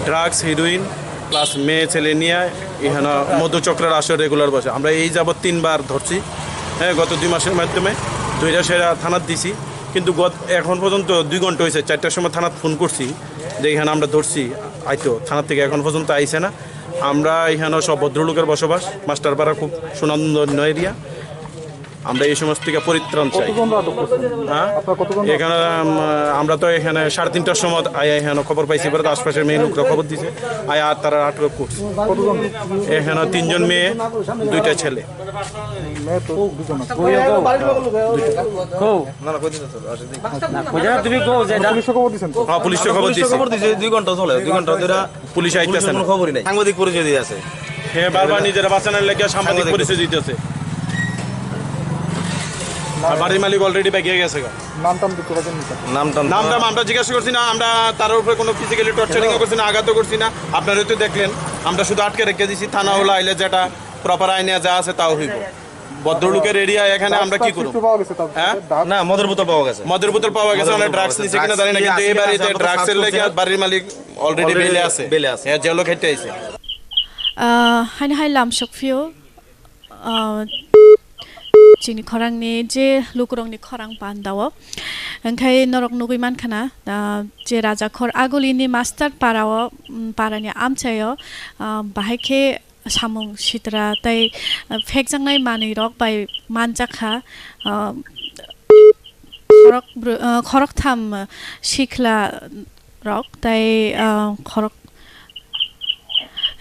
ড্রাগস, হিরোইন, প্লাস মেয়ে ছেলে নিয়ে এখানে মধুচক্রের আসর রেগুলার বসে। আমরা এই যাবৎ তিনবার ধরছি, হ্যাঁ, গত দুই মাসের মাধ্যমে দুইটা সেরা থানাত দিছি। কিন্তু গত, এখন পর্যন্ত দুই ঘন্টা হয়েছে, চারটার সময় থানাত ফোন করছি যে এখানে আমরা ধরছি, আইতো থানা থেকে এখন পর্যন্ত আইছে না। আমরা এখানে সব ভদ্রলোকের বসবাস, মাস্টারপাড়া খুব সুনামধন্য এরিয়া। আমরা এই সমাজ থেকে পরিত্রাণ চাই। কতজন আটক করছেন? হ্যাঁ? আপনারা কতজন? এখানে, উম, আমরা তো এখানে সাড়ে তিনটার সময় আয়া এখানে খবর পাইছি, এবার আশপাশের মেয়ে লোকরা খবর দিছে, আয়া আর তারা আটক করছে। কতজন? এখানে তিনজন মেয়ে, দুইটা ছেলে। মেয়ে তো দুজন আছে। কো? না, না, কই দিতে তো, আসে দেখি। না, কই যাও তুমি কো, যাই না। পুলিশে খবর দিছেন তো? হ্যাঁ, পুলিশে খবর দিছে। খবর দিছে, দুই ঘন্টা চলে, দুই ঘন্টা ধরে পুলিশ আইতেছে পুলিশের না। কোনো খবরই নাই। সাংবাদিক পরিচয় দিয়ে আছে। হে বারবার নিজেরা বাঁচানোর লেগে সাংবাদিক সাংবাদিক পরিচয় দিতেছে। আর বাড়ির মালিক অলরেডি বেঁকে গেছে গা। নাম টাম দিতে পারবেন না? নাম টাম নাম টাম আমরা জিজ্ঞাসা করছি না, আমরা তার উপরে কোনো ফিজিক্যালি টর্চারিং ও করছি না, আঘাতও করছি না। আপনারা তো দেখলেন, আমরা শুধু আটকে রেখে দিছি। থানা হলো আইলে যেটা প্রপার আইনে যা আছে তাও হইব। ভদ্রলোকের এরিয়া এখানে আমরা কি ড্রাগস করব? কিছু পাওয়া গেছে তার হ্যাঁ? কাছে? ড্রাগস? না, মদের বোতল পাওয়া গেছে। মদের বোতল পাওয়া গেছে, মদের মানে বোতল ড্রাগস পাওয়া গেছে। নিছে কিনা জানি না, ড্রাগস কিন্তু এই নিয়ে বাড়িতে আছে, ড্রাগসের লেগে বাড়ির মালিক অলরেডি বেইলে আছে। বেইলে আছে। হ্যাঁ, জেলও খাইতে আইছে। আহ, হানি high lamsok phio, ah, chini khorangni je lukurokni khorang pandao. Hwnkhe norok nugui mankha na, ah, je Rajakhor Agulini Master Parao, mm, parani amchaio, ah, bahai khe samung sitra tei, ah, phekjaknai manwirok bai manjakha, ah, khorok br-, ah, khoroktham sikla rok tei, ah, khorok,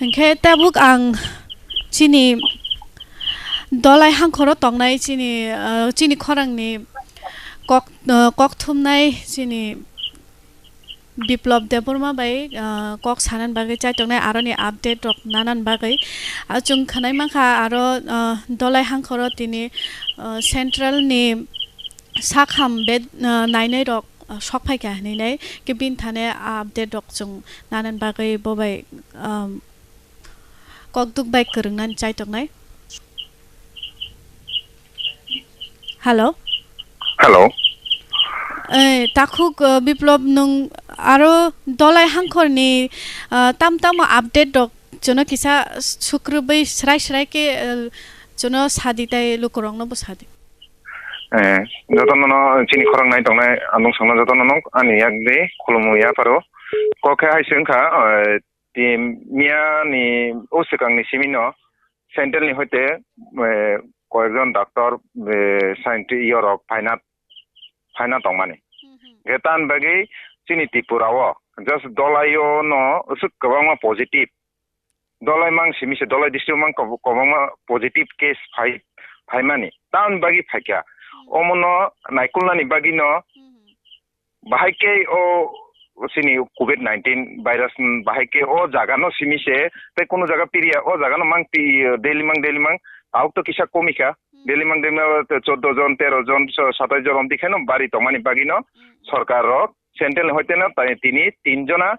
hinkhe tabuk ang chini dolai hangkhoro tongnai chini, ah, chini khorangni kok, ah, kok thumnai chini Biplop Debbarma bai, ah, kok sanani bagwi chaitongnai aroni update rok nanani bagwi. Ah, chwng khwnai mankha aro, ah, dolai hangkhoro tini, ah, central ni sakham bed, ah, nainai rok, ah, sok phaikha hinwi nai. Khe bini thani update rok chwng nanani bagwi bo bai, ah, kokduk bai kwrwngnani chaitongnai. Hello. Hello. Eh, takhuk, eh, Biplop, nwng aro dolai hangkhorni, eh, tam tamo update rok chwngno kisa sukrubwi srai srai khe, eh, chwngno sadi tei lukurokno bo sadi. Eh, jotono no chini khorang nai tongnai andong songno jotono no ani yak de khulumu yapharo. Kok khe hai se wngkha, eh, Tei miya ni o swkang ni simi no central ni hoite, eh, koyekjon doctor, eh, scientist, iyorok phaina, phaina tongmani. Hmm, hmm. Ge tan bagwi chini Tripura o just Dolai o no aswk kwbangma positive. Dolai mang simi se Dolai district mang kwb-, kwbangma positive case phai, phaimani. Tan bagwi phaikha. Hmm. Omono naikolnani bagwi no Hmm, hmm. bahai khe o chini covid nineteen virus, mm, bahai khe o jaga no simi se, tei kunu jaga piriya, o jaga no mang pi-, daily mang, daily mang, tauk to kisa komi kha. Hmm. Daily mang, daily mang, chordo jon, tero jon, so-, satais jon romdi khe no bari tongmani bagwi no Hmm, hmm. sorkar rok central ni hoite no tai tini tin jona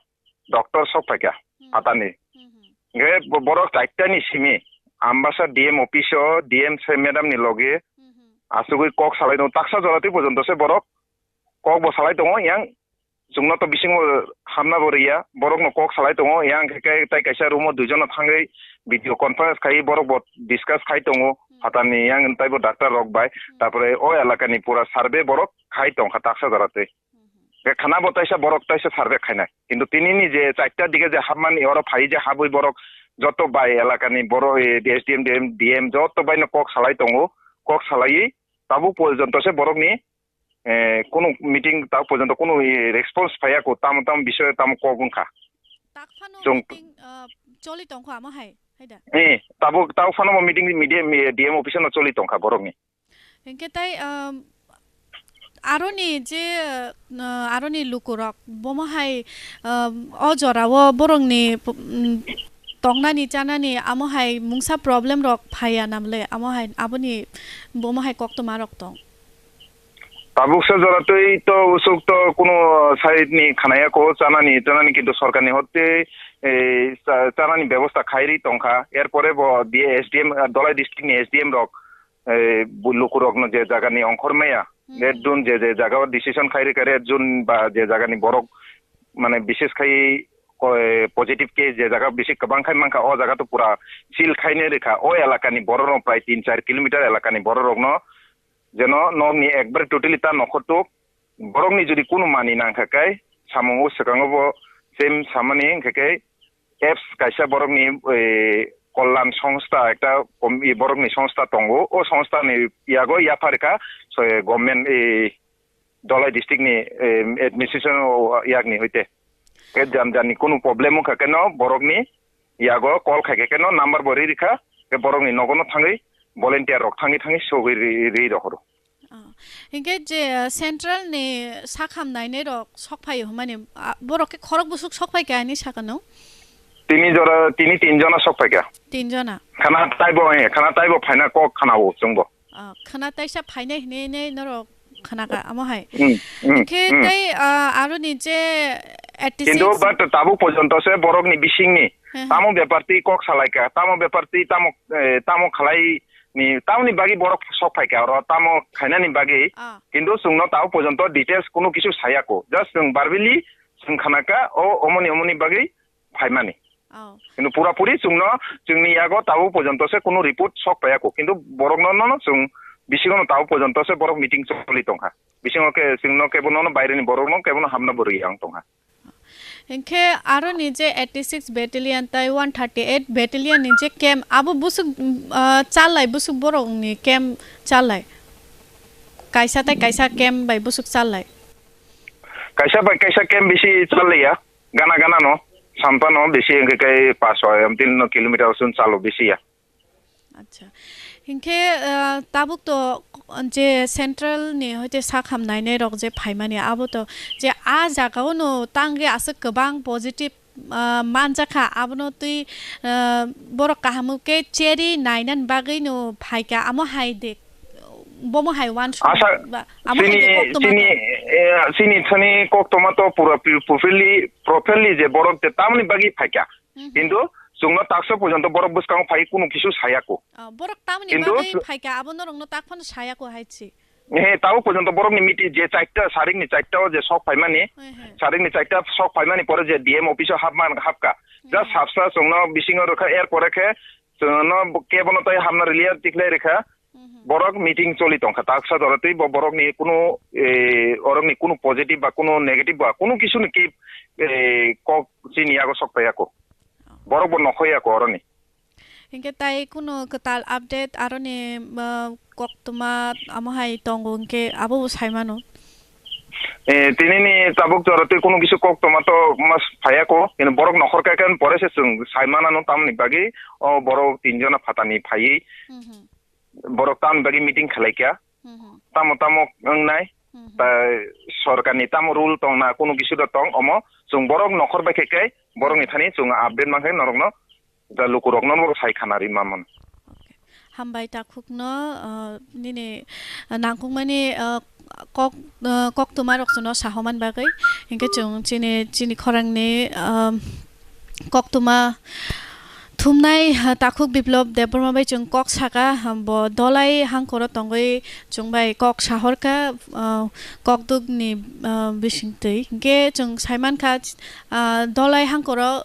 doctor sok phaikha Hmm. phatani. Hmm, hmm. Hingke bo-, borok chaitani simi Ambasa D M office o D M se madam ni loge Hmm, hmm. asugwi kok salai tongo, taksa jora twi pojonto se borok kok bo salai tongo, yang chwngno to bisingo hamna bo riya, borokno kok salai tongo, yang khe khe tai kaisa room o duijono thangwi video conference khai borok bo discuss khai tongo, Hmm. phatani yang taibo doctor rok bai, Hmm. tarpore o elakani pura survey borok khai tongkha taksa jora twi. Hmm, hmm. Khe khana bo taisa borok taisa survey khainai. Kintu tinini je chaita dige je hapmani oro phai je habwi borok joto bai elakani borok, eh, S D M, D M, D M joto bai no kok salai tongo. Kok salaiwi tabuk porjonto se borokni, eh, kunu meeting tabuk porjonto kunu, eh, response phaiya ko tamo tamo bisoyo tamo kok wngkha. Tak phano Chwng meeting, ah, choli tongkho amo hai, hai da? Eh, tabuk tabuk phano bo meeting media, D M office no choli tongkha borokni. Hinkhe tai, um, aroni je, uh, aroni lukurok bomo hai, um, o jorao borokni, um, tongnani chanani amo hai mungsa problem rok phaiya namle amo hai aboni bomo hai koktwma rok tong. Tabuksa jora twi to usuk to kunu side ni khanaya ko chanani chanani kintu sorkar ni hotte, eh, cha-, chanani bebosta khairi tongkha. Erpore bo D-, S D M, uh, Dolai district ni S D M rok eh, bu-, lukurokno je jagani ongkhor maya, Hmm. red zone je, je jagao decision khai rikha, red zone ba je jagani borok, mane, bises khai ko-, eh, positive case je jaga bisi kwbang khai mankha, o jaga to pura seal khaine rikha. O elakani bororok prai tin char kilometer elakani bororokno jeno nokni ekbare totally ta nokhortuk, borokni jodi kunu mani nangkha khe, samung o swkango bo same samani, hwnkhe khe apps kaisa borokni, eh, kollan songstha ekta kom-, i borokni songstha tongo. O songstha ni yago yapharkha, so, eh, government, eh, Dolai district ni, eh, administration o yakni hoite. Khe jani jani kunu problem wngkha khe no borokni yago call khai khe no number bo ri rikha, khe borokni nogo no thangwi volunteer rok thangwi thangwi sogwi ri, ri rohoro. Ah, hinkhe je, ah, central ni sakham nainai rok sok phaio hwnmani, ah, borok khe khorok busuk sok phai kha ani sakano? Tini jora, tini tin jona sok phai kha. Tin jona? Khana taibo, eh, khana taibo phaina kok khana o chwngbo. Ah, khana taisa phainai hinui hinui norok khana kha amo hai. Hmm, hmm, Hinkhe hmm. tei, ah, aroni je eighty six Kintu but tabuk porjonto se borokni bisingni He he. tamo bepar twi kok salai kha, tamo bepar twi tamo, eh, tamo khalai ni, tamoni bagwi borok sok phai kha oro, tamo khainani bagwi. Ah. Kintu chwngno tabuk porjonto details kunu kisu saya ko. Just chwng verbally chwng khana kha, o omoni omoni bagwi phaimani. Oh. Kintu pura puri chwngno, chwngni yago tabuk porjonto se kunu report sok paiya ko. Kintu borokno no, no chwng bisingo no tabuk porjonto se borok meeting choli tongkha. Bisingo khe chwngno kebo no, no baireni borokno kebo no hamna bo rwi ang tongkha. Hinkhe aroni je eighty six battalion tai one thirty eight battalion ni je camp, abo busuk, ah, chalai busuk borok ni camp chalai. Kaisa tai kaisa camp bai busuk chalai. Kaisa bai kaisa camp bisi chalaiya. Gana gana no. Sampa no bisi hinkhe kai paso, em, tin no kilometer sun chalo bisi ya. Acha. Hinkhe, ah, tabuk to je central ni hoite sak hamnai nai rok je phaimani abo to je a jaga o no tangwi aswk kwbang positive, ah, manjakha abono twi, ah, borok kaham khe cheri nainani bagwi no phaikha amo hai de bomo hai uansuk Asa ba amo hai de chini, koktwma chini, to. Eh, chini thani koktwma to pura pi-, properly, properly je borok je tamni bagwi phaikha. Mhm. Kintu chwngno taksa porjonto borok bwskango phai kunu kisu sayako. Ah, borok tamni Kintu bagwi sw- phaikha, abo norokno tak phano sayako hai si. He, tabo porjonto borokni meeting je chaita, saringni chaita o je sok phaimani, He, he. saringni chaita sok phaimani pore je D M office o hapman, hapka. He, Ja he. sapsa chwngno bisingo rwkha, er pore khe chwngno kebono tai hamna rwliya tikhlai rwkha. Mhm. Borok meeting choli tongkha, taksa jora twi bo borokni kunu, eh, orokni kunu positive ba kunu negative ba kunu kisuni ki, eh, kok chini yago sok paiyako. Borok bo nokhoi ya ko oroni. Hinkhe tai kunu kwtal update aroni, ah, koktwma amo hai tongo hinkhe abo bo sai mano. Eh, tini ni tabuk jora twi kunu kisu koktwma to mas phaiya ko, kini borok nokhor kha khe pore se chwng sai manano tamni bagwi o borok tin jona phatani phaiwi Mhm. borok tamni bagwi meeting khlai kha. Mhm. Tamo tamo wngnai, Mhm. ta sorkarni tamo rule tongna kunu kisu da tong omo chwng borok nokhor bai khe khe borokni thani chwng update mankhe norokno da lukurokno bo sai khana ri mamon. Okay. Hambai takhukno, uh, nini, uh, nangkukmani, uh, kok, uh, koktwma rok chwngno sahoman bagwi. Hinkhe chwng chini, chini khorangni, um, koktwma thumnai, uh, takhuk Biplop Debbarma bai chwng kok saka, um, bo Dholai hangkoro tongwi chwng bai kok sahorkha, uh, kokdukni, uh, bisingtwi. Hinkhe chwng saimankha, uh, Dholai hangkoro,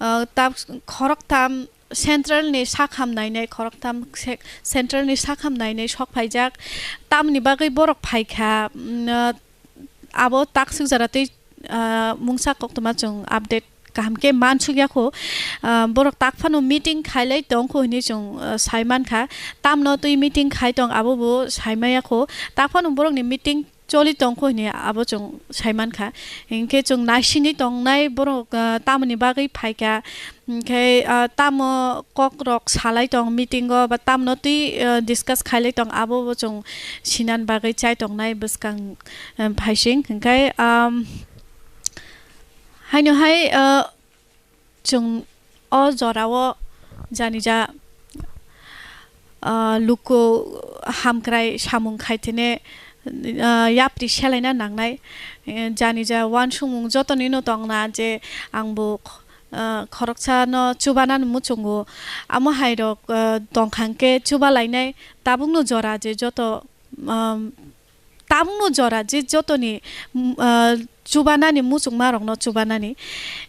uh, tab-, khoroktham Central ni sak hamnainai khoroktham se-, Central ni sak hamnainai sok phaijak. Tamni bagwi borok phaikha, mm, ah, abo taksuk jora twi, ah, mungsa koktwma chwng update kaham khe mansuk ya kho. Ah, borok tak phano meeting khailai tong kho hinwi chwng, ah, sai mankha. Tamno twi meeting khai tong abo bo sai maya kho. Tak phano borokni meeting choli tong kho hinwi abo chwng sai mankha. Hinkhe chwng naisingwi tongnai borok, ah, tamoni bagwi phaikha, hinkhe, ah, tamo kokrok salai tong meeting o ba tamno twi, ah, discuss khailai tong abo bo chwng sinan bagwi chai tongnai bwskang, ah, phaising. Hinkhe, um, haino hai, ah, Chwng o jorao janija, ah, luku hamkrai samung khaithene, ah, yapri selaina nangnai. Eh, janija uansukmung jotonino tongna je ang bo, ah, khoroksano chubanani muchungo. Amo hairok, ah, tongkha hwnkhe chubalainai tabukno jora je joto, um, tabukno jora je jotoni, mm, ah, chubanani muchungmarokno chubanani.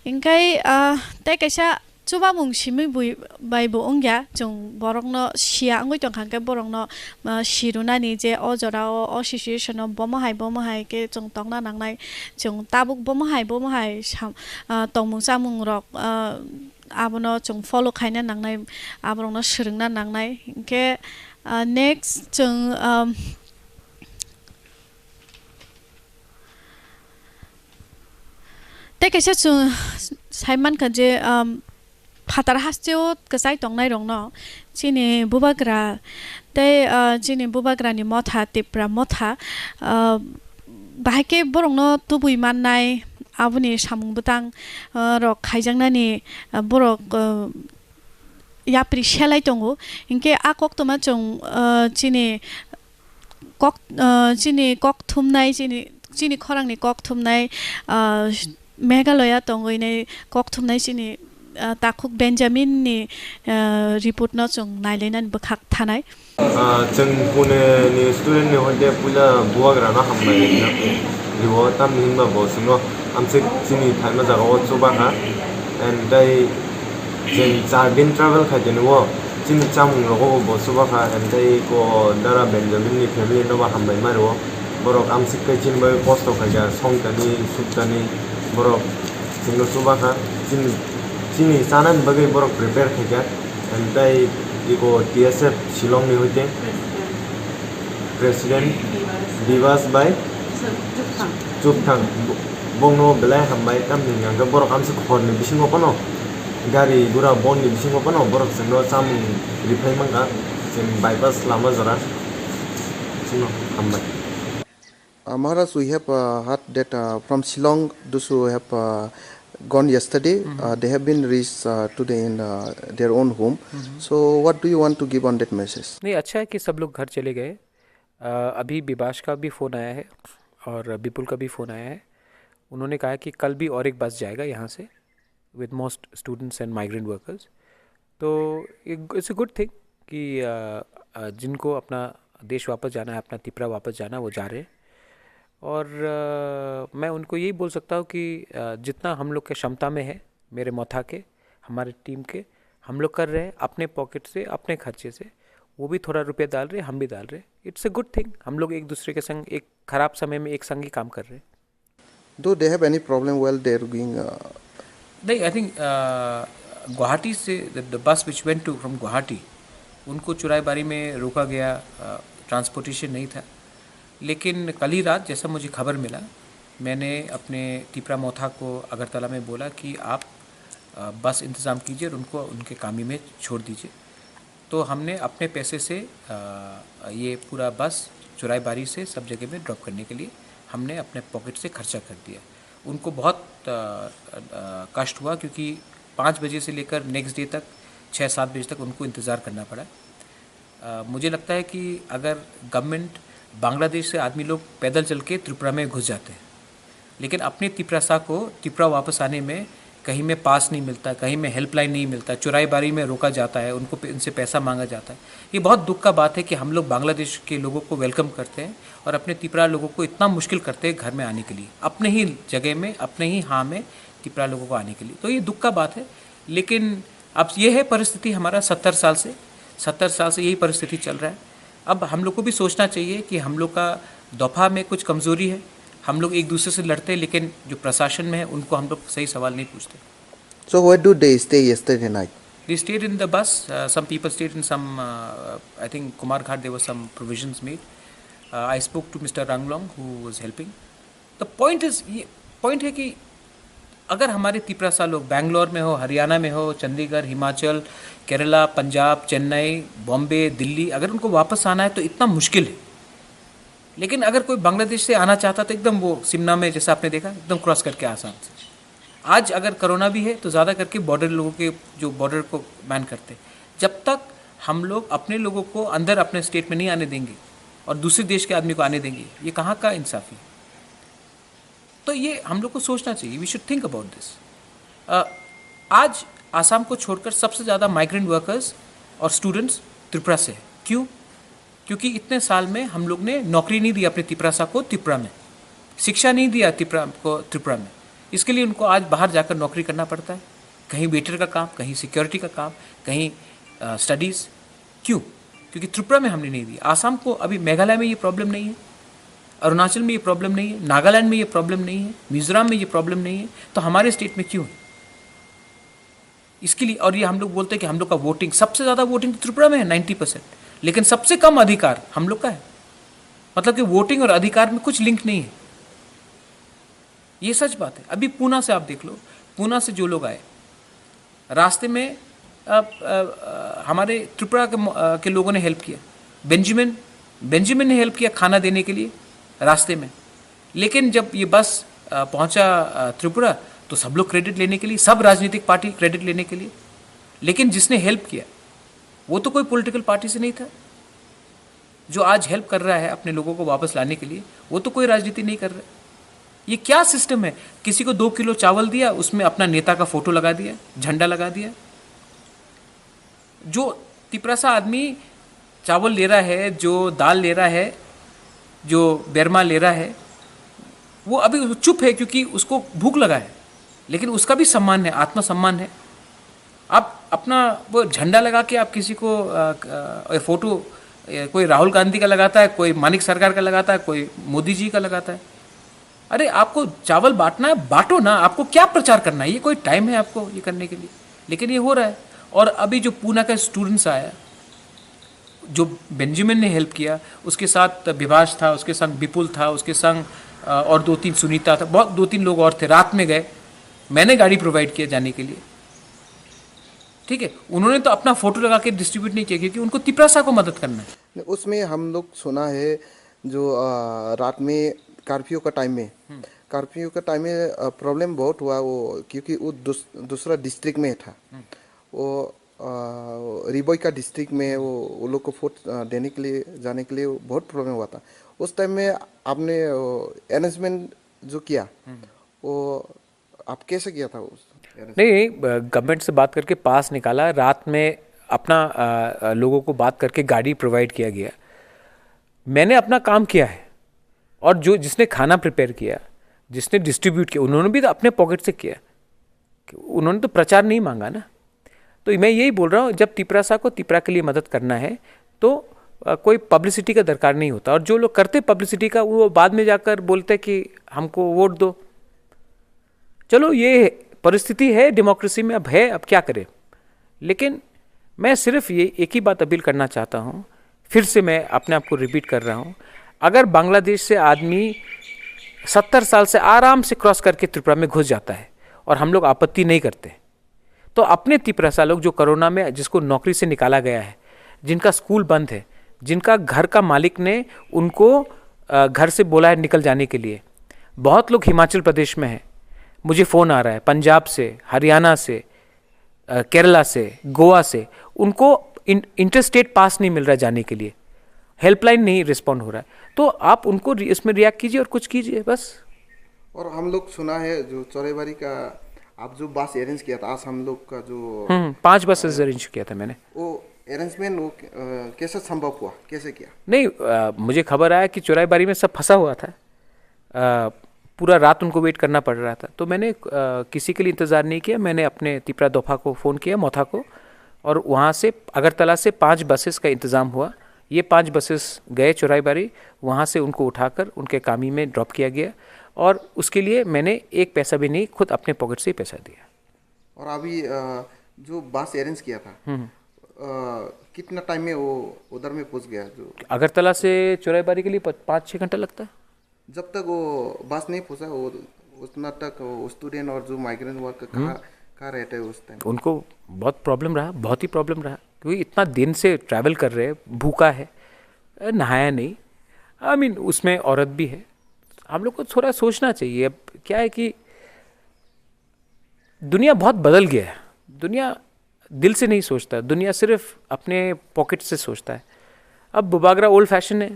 Hinkhe, ah, tei kaisa chubamung simi bui bai bo wngya, chwng borokno siya wngwi tongkha hinkhe borokno, ah, sirunani je o jorao, o situation-o bomo hai, bomo hai khe chwng tongna nangnai, chwng tabuk bomo hai, bomo hai sam-, ah, tongmung chamungrok, ah, abono chwng follow khaina nangnai, aborokno swrwngna nangnai. Hinkhe, ah, next chwng, um, Tei kaisa chwng sai mankha je, um, phatar hasteo kwchai tongnairokno chini bubagra tei, uh, chini bubagrani motha, Tipra motha, uh, bahai khe borokno tubui mannai, aboni samung bwtang, uh, rok khaijaknani, uh, borok, uh, yapri selai tongo. Hinkhe a koktwma chwng, uh, chini kok, uh, chini kok thumnai, chini, chini khorangni kok thumnai, uh, Meghalaya tongwi nai kok thumnai chini, uh, takhuk Benjamin ni, uh, report no chwng nailainani bwkhak thanai. Ah, chwng Pune ni student ni hoite puila bubagra no hambai rinai. Ribo tamni hinba bo chwngno amswk chini phaima jaga o chuba kha. And tei chwng char din travel khai tini o chini chamung rogo bo bo chuba kha. And tei ko Dara Benjamin ni family no bo hambai ma rio. Borok amswk khe chini bai kosto khai kha, song tani, suk tani, borok chwngno chuba kha. Chini, chini chanani bagwi borok prepare khai kha. And tei iko T S F Shillong ni hoite President Bibas bai Chupthang. Bo-, bongno belai hambai, tamni hwnkhe borok amswk horni bisingo phano gari gura bonni bisingo phano borok chwngno chamung riphai mankha, chwng bypass lama jora. Chwngno hambai. Uh, Maharaj, we have, uh, heard that, uh, from Shillong, those who have, uh, gone yesterday, uh, they have been reached, uh, today in, uh, their own home. So, what do you want to give on that message? नहीं, अच्छा है कि सब लोग घर चले गए। अ, अभी बिबाश का भी फ़ोन आया है और बिपुल का भी फ़ोन आया है। उन्होंने कहा कि कल भी और एक बस जाएगा यहाँ से। With most students and migrant workers। तो ये ग-, it's a good thing कि, अ, अ, जिनको अपना देश वापस जाना है, अपना तिपरा वापस जाना है, वो जा रहे हैं। और, अ, मैं उनको यही बोल सकता हूँ कि, अ, जितना हम लोग के क्षमता में है, मेरे मोथा के, हमारे टीम के, हम लोग कर रहे हैं अपने पॉकेट से, अपने खर्चे से। वो भी थोड़ा रुपया डाल रहे हैं, हम भी डाल रहे हैं। It's a good thing। हम लोग एक दूसरे के संग एक खराब समय में एक संग ही काम कर रहे हैं। Do they have any problem while they are going, uh, नहीं, I think, uh, गुवाहाटी से, the, the bus which went to from Guwahati, उनको चुराईबारी में रोका गया, ट्रांसपोर्टेशन नहीं था। लेकिन कल ही रात जैसा मुझे खबर मिला, मैंने अपने तिपरा मोथा को अगरतला में बोला कि आप, अ, बस इंतज़ाम कीजिए और उनको उनके कामी में छोड़ दीजिए। तो हमने अपने पैसे से, अ, ये पूरा बस चुराईबारी से सब जगह में ड्रॉप करने के लिए हमने अपने पॉकेट से खर्चा कर दिया। उनको बहुत, अ, अ, कष्ट हुआ, क्योंकि पाँच बजे से लेकर नेक्स्ट डे तक, छः सात बजे तक उनको इंतज़ार करना पड़ा। अ, मुझे लगता है कि अगर गवर्नमेंट, बांग्लादेश से आदमी लोग पैदल चल के त्रिपुरा में घुस जाते हैं, लेकिन अपने तिपरासा को त्रिपुरा वापस आने में कहीं में पास नहीं मिलता, कहीं में हेल्पलाइन नहीं मिलता, चुराईबारी में रोका जाता है, उनको पे-, उनसे पैसा मांगा जाता है। ये बहुत दुख का बात है कि हम लोग बांग्लादेश के लोगों को वेलकम करते हैं और अपने तिपरा लोगों को इतना मुश्किल करते हैं घर में आने के लिए, अपने ही जगह में, अपने ही हाँ में तिपरा लोगों को आने के लिए। तो ये दुख का बात है। लेकिन अब ये है परिस्थिति हमारा सत्तर साल से, सत्तर साल से यही परिस्थिति चल रहा है। अब हम लोग को भी सोचना चाहिए कि हम लोग का दफा में कुछ कमज़ोरी है, हम लोग एक दूसरे से लड़ते हैं, लेकिन जो प्रशासन में है उनको हम लोग सही सवाल नहीं पूछते। So where do they stay yesterday night? They stayed in the bus. Uh, some people stayed in some, uh, I think Kumar Ghat, there were some provisions made. Uh, I spoke to Mister Ranglong, who was helping. The point is, ये पॉइंट है कि अगर हमारे तिपरासा लोग बैंगलोर में हो, हरियाणा में हो, चंडीगढ़, हिमाचल, केरला, पंजाब, चेन्नई, बॉम्बे, दिल्ली, अगर उनको वापस आना है तो इतना मुश्किल है। लेकिन अगर कोई बांग्लादेश से आना चाहता तो एकदम वो सिमना में, जैसा आपने देखा, एकदम क्रॉस करके आसान से। आज अगर कोरोना भी है तो ज़्यादा करके बॉर्डर लोगों के, जो बॉर्डर को मैन करते हैं। जब तक हम लोग अपने लोगों को अंदर अपने स्टेट में नहीं आने देंगे और दूसरे देश के आदमी को आने देंगे, ये कहाँ का इंसाफी? तो ये हम लोग को सोचना चाहिए, we should think about this। आज आसाम को छोड़कर सबसे ज़्यादा माइग्रेंट वर्कर्स और स्टूडेंट्स त्रिपुरा से है। क्यों? क्योंकि इतने साल में हम लोग ने नौकरी नहीं दी अपने तिपरासा को त्रिपुरा में, शिक्षा नहीं दिया त्रिपुरा को त्रिपुरा में। इसके लिए उनको आज बाहर जाकर नौकरी करना पड़ता है, कहीं वेटर का काम, कहीं सिक्योरिटी का काम, कहीं स्टडीज़। क्यों? क्योंकि त्रिपुरा में हमने नहीं दी। आसाम को, अभी मेघालय में ये प्रॉब्लम नहीं है, अरुणाचल में ये प्रॉब्लम नहीं है, नागालैंड में ये प्रॉब्लम नहीं है, मिजोरम में ये प्रॉब्लम नहीं है, तो हमारे स्टेट में क्यों है? इसके लिए, और ये हम लोग बोलते हैं कि हम लोग का वोटिंग, सबसे ज़्यादा वोटिंग तो त्रिपुरा में है, नाइन्टी परसेंट, लेकिन सबसे कम अधिकार हम लोग का है। मतलब कि वोटिंग और अधिकार में कुछ लिंक नहीं है। ये सच बात है। अभी पूना से आप देख लो, पूना से जो लोग आए, रास्ते में, अ, अ, अ, हमारे त्रिपुरा के म-, अ, के लोगों ने हेल्प किया। बेंजामिन, बेंजामिन ने हेल्प किया खाना देने के लिए रास्ते में। लेकिन जब ये बस, अ, पहुंचा, अ, त्रिपुरा, तो सब लोग क्रेडिट लेने के लिए, सब राजनीतिक पार्टी क्रेडिट लेने के लिए। लेकिन जिसने हेल्प किया, वो तो कोई पॉलिटिकल पार्टी से नहीं था। जो आज हेल्प कर रहा है अपने लोगों को वापस लाने के लिए, वो तो कोई राजनीति नहीं कर रहा। ये क्या सिस्टम है? किसी को दो किलो चावल दिया, उसमें अपना नेता का फोटो लगा दिया, झंडा लगा दिया। जो तिपरासा आदमी चावल ले रहा है, जो दाल ले रहा है, जो बेरमा ले रहा है, वो अभी चुप है क्योंकि उसको भूख लगा है, लेकिन उसका भी सम्मान है, आत्मसम्मान है। आप अपना वो झंडा लगा के आप किसी को, अ, अ, ये फोटो, ये कोई राहुल गांधी का लगाता है, कोई मानिक सरकार का लगाता है, कोई मोदी जी का लगाता है। अरे, आपको चावल बांटना है, बांटो ना। आपको क्या प्रचार करना है? ये कोई टाइम है आपको ये करने के लिए? लेकिन ये हो रहा है। और अभी जो पूना का स्टूडेंट्स आया, जो बेंजामिन ने हेल्प किया, उसके साथ विभाष था, उसके संग विपुल था, उसके संग, अ, और दो तीन सुनीता था, बहुत दो तीन लोग और थे। रात में गए, मैंने गाड़ी प्रोवाइड किया जाने के लिए, ठीक है। उन्होंने तो अपना फोटो लगा के डिस्ट्रीब्यूट नहीं किया, क्योंकि उनको तिपरासा को मदद करना है। उसमें हम लोग सुना है जो, अ, रात में कर्फ्यू का टाइम में, हम्म। कर्फ्यू का टाइम में, अ, प्रॉब्लम बहुत हुआ, वो क्योंकि वो दूस-, दूसरा डिस्ट्रिक्ट में था। हम्म। वो, अ, रिबोई का डिस्ट्रिक्ट में वो, वो लोग को वोट, अ, देने के लिए, जाने के लिए बहुत प्रॉब्लम हुआ था। उस टाइम में आपने, वो, अरेंजमेंट जो किया, हम्म। वो आप कैसे किया था उस? नहीं, अ, गवर्नमेंट से बात करके पास निकाला, रात में अपना, अ, अ, लोगों को बात करके गाड़ी प्रोवाइड किया गया। मैंने अपना काम किया है, और जो, जिसने खाना प्रिपेयर किया, जिसने डिस्ट्रीब्यूट किया, उन्होंने भी तो अपने पॉकेट से किया। उन्होंने तो प्रचार नहीं मांगा ना। तो मैं यही बोल रहा हूँ, जब तिपरासा को तिपरा के लिए मदद करना है, तो, अ, कोई पब्लिसिटी का दरकार नहीं होता। और जो लोग करते पब्लिसिटी का, वो बाद में जाकर बोलते कि हमको वोट दो। चलो, ये परिस्थिति है डेमोक्रेसी में, अब है, अब क्या करें? लेकिन मैं सिर्फ ये एक ही बात अपील करना चाहता हूँ, फिर से मैं अपने आप को रिपीट कर रहा हूँ, अगर बांग्लादेश से आदमी सत्तर साल से आराम से क्रॉस करके त्रिपुरा में घुस जाता है और हम लोग आपत्ति नहीं करते, तो अपने तिपरासा लोग जो कोरोना में जिसको नौकरी से निकाला गया है, जिनका स्कूल बंद है, जिनका घर का मालिक ने उनको अ, घर से बोला है निकल जाने के लिए, बहुत लोग हिमाचल प्रदेश में हैं। मुझे फ़ोन आ रहा है पंजाब से, हरियाणा से, अ, केरला से, गोवा से, उनको इंटर स्टेट पास नहीं मिल रहा है जाने के लिए, हेल्पलाइन नहीं रिस्पॉन्ड हो रहा है। तो आप उनको रि- इसमें रिएक्ट कीजिए और कुछ कीजिए बस। और हम लोग सुना है जो चौराबाड़ी का आप जो बस अरेंज किया था, आज हम लोग का जो हम्म पांच बसेस अरेंज किया था मैंने। वो अरेंजमेंट वो अ, कैसे संभव हुआ, कैसे किया? नहीं, अ, मुझे खबर आया कि चौराबाड़ी में सब फंसा हुआ था। अ, पूरा रात उनको वेट करना पड़ रहा था, तो मैंने अ, किसी के लिए इंतज़ार नहीं किया। मैंने अपने तिपरा दोफा को फ़ोन किया, मोथा को, और वहाँ से अगरतला से पांच बसेस का इंतज़ाम हुआ। ये पांच बसेस गए चौराबाड़ी, वहाँ से उनको उठाकर उनके कामी में ड्रॉप किया गया, और उसके लिए मैंने एक पैसा भी नहीं, खुद अपने पॉकेट से ही पैसा दिया। और अभी अ, जो बस अरेंज किया था, हम्म। अ, कितना टाइम में वो उधर में पहुंच गया? जो अगरतला से चौराबाड़ी के लिए प- पाँच छः घंटा लगता है। जब तक वो बस नहीं पहुंचा, वो उतना तक वो स्टूडेंट और जो माइग्रेंट वर्कर कहाँ कहाँ रहते हैं उस टाइम? उनको बहुत प्रॉब्लम रहा, बहुत ही प्रॉब्लम रहा, क्योंकि इतना दिन से ट्रैवल कर रहे हैं, भूखा है, अ, नहाया नहीं। आई मीन, उसमें औरत भी है। हम लोग को थोड़ा सोचना चाहिए। अब क्या है कि दुनिया बहुत बदल गया है। दुनिया दिल से नहीं सोचता, दुनिया सिर्फ अपने पॉकेट से सोचता है। अब बुबागरा ओल्ड फैशन है,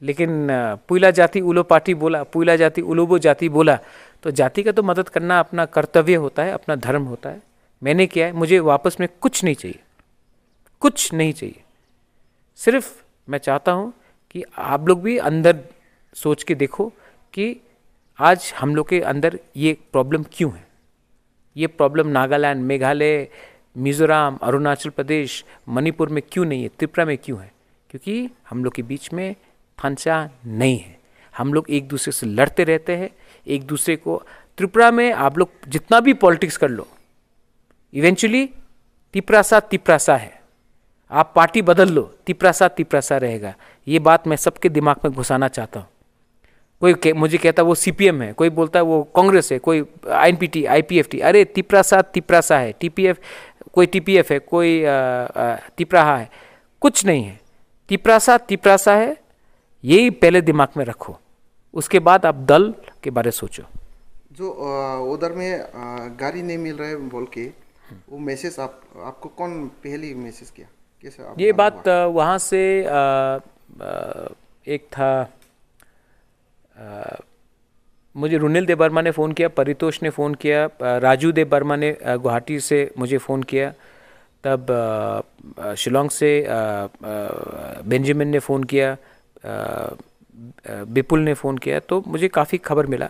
लेकिन अ, पुइला जाति उलो पार्टी बोला, पुइला जाति उलोबो जाति बोला, तो जाति का तो मदद करना अपना कर्तव्य होता है, अपना धर्म होता है। मैंने किया है, मुझे वापस में कुछ नहीं चाहिए, कुछ नहीं चाहिए। सिर्फ मैं चाहता हूँ कि आप लोग भी अंदर सोच के देखो कि आज हम लोग के अंदर ये प्रॉब्लम क्यों है। ये प्रॉब्लम नागालैंड, मेघालय, मिजोरम, अरुणाचल प्रदेश, मणिपुर में क्यों नहीं है, त्रिपुरा में क्यों है? क्योंकि हम लोग के बीच में फंसा नहीं है। हम लोग एक दूसरे से लड़ते रहते हैं, एक दूसरे को। त्रिपुरा में आप लोग जितना भी पॉलिटिक्स कर लो, इवेंचुअली तिपरासा तिपरासा है। आप पार्टी बदल लो, तिपरासा तिपरासा रहेगा। ये बात मैं सबके दिमाग में घुसाना चाहता हूँ। कोई के, मुझे कहता है वो सीपीएम है, कोई बोलता है वो कांग्रेस है, कोई आईएनपीटी, आईपीएफटी। अरे, तिपरासा तिपरासा है। टीपीएफ, कोई टीपीएफ है, कोई अ, अ, तिपराहा है, कुछ नहीं है। तिपरासा तिपरासा है, यही पहले दिमाग में रखो, उसके बाद आप दल के बारे सोचो। जो अ, उधर में अ, गाड़ी नहीं मिल रहा है बोल के, वो मैसेज आप आपको कौन पहली मैसेज किया? कैसे आप ये मालूम बात हुआ? अ, वहाँ से अ, अ, एक था, अ, मुझे रुनिल देबबर्मा ने फ़ोन किया, परितोष ने फ़ोन किया, अ, राजू देबबर्मा ने अ, गुवाहाटी से मुझे फ़ोन किया, तब अ, अ, शिलोंग से अ, अ, बेंजामिन ने फ़ोन किया, अ, अ, विपुल ने फ़ोन किया, तो मुझे काफ़ी खबर मिला।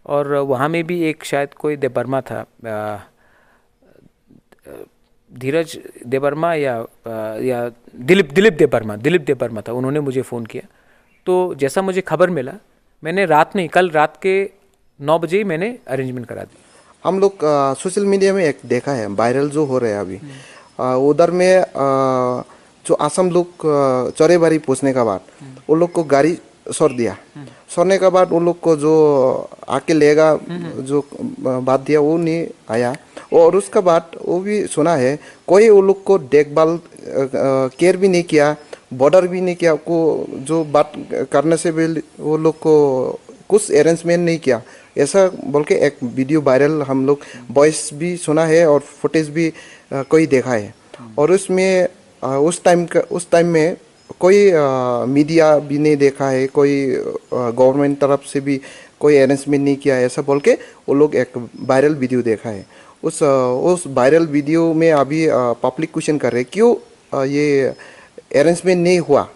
और वहाँ में भी एक शायद कोई देबबर्मा था, अ, अ, धीरज देबबर्मा या अ, या दिलीप दिलीप देबबर्मा दिलीप देबबर्मा था, उन्होंने मुझे फ़ोन किया। तो जैसा मुझे खबर मिला, मैंने रात में, कल रात के नौ बजे ही मैंने अरेंजमेंट करा दी। हम लोग सोशल मीडिया में एक देखा है, वायरल जो हो रहा है अभी। अ, उधर में अ, जो आसाम लोग अ, चौराबाड़ी पहुंचने का बाद वो लोग को गाड़ी छोड़ दिया। छोड़ने का बाद वो लोग को जो आके लेगा, जो अ, बात दिया, वो नहीं आया। और उसके बाद वो भी सुना है, कोई वो लोग को देखभाल, केयर भी नहीं किया, बॉर्डर भी नहीं किया, को जो बात करने से भी वो लोग को कुछ अरेंजमेंट नहीं किया। ऐसा बोल के एक वीडियो वायरल हम लोग वॉइस भी सुना है और फुटेज भी अ, कोई देखा है। और उसमें अ, उस टाइम का उस टाइम में कोई अ, मीडिया भी नहीं देखा है, कोई अ, गवर्नमेंट तरफ से भी कोई अरेंजमेंट नहीं किया है, ऐसा बोल के वो लोग एक वायरल वीडियो देखा है। उस अ, उस वायरल वीडियो में अभी पब्लिक क्वेश्चन कर रहे हैं, क्यों अ, ये अरेंजमेंट नहीं हुआ,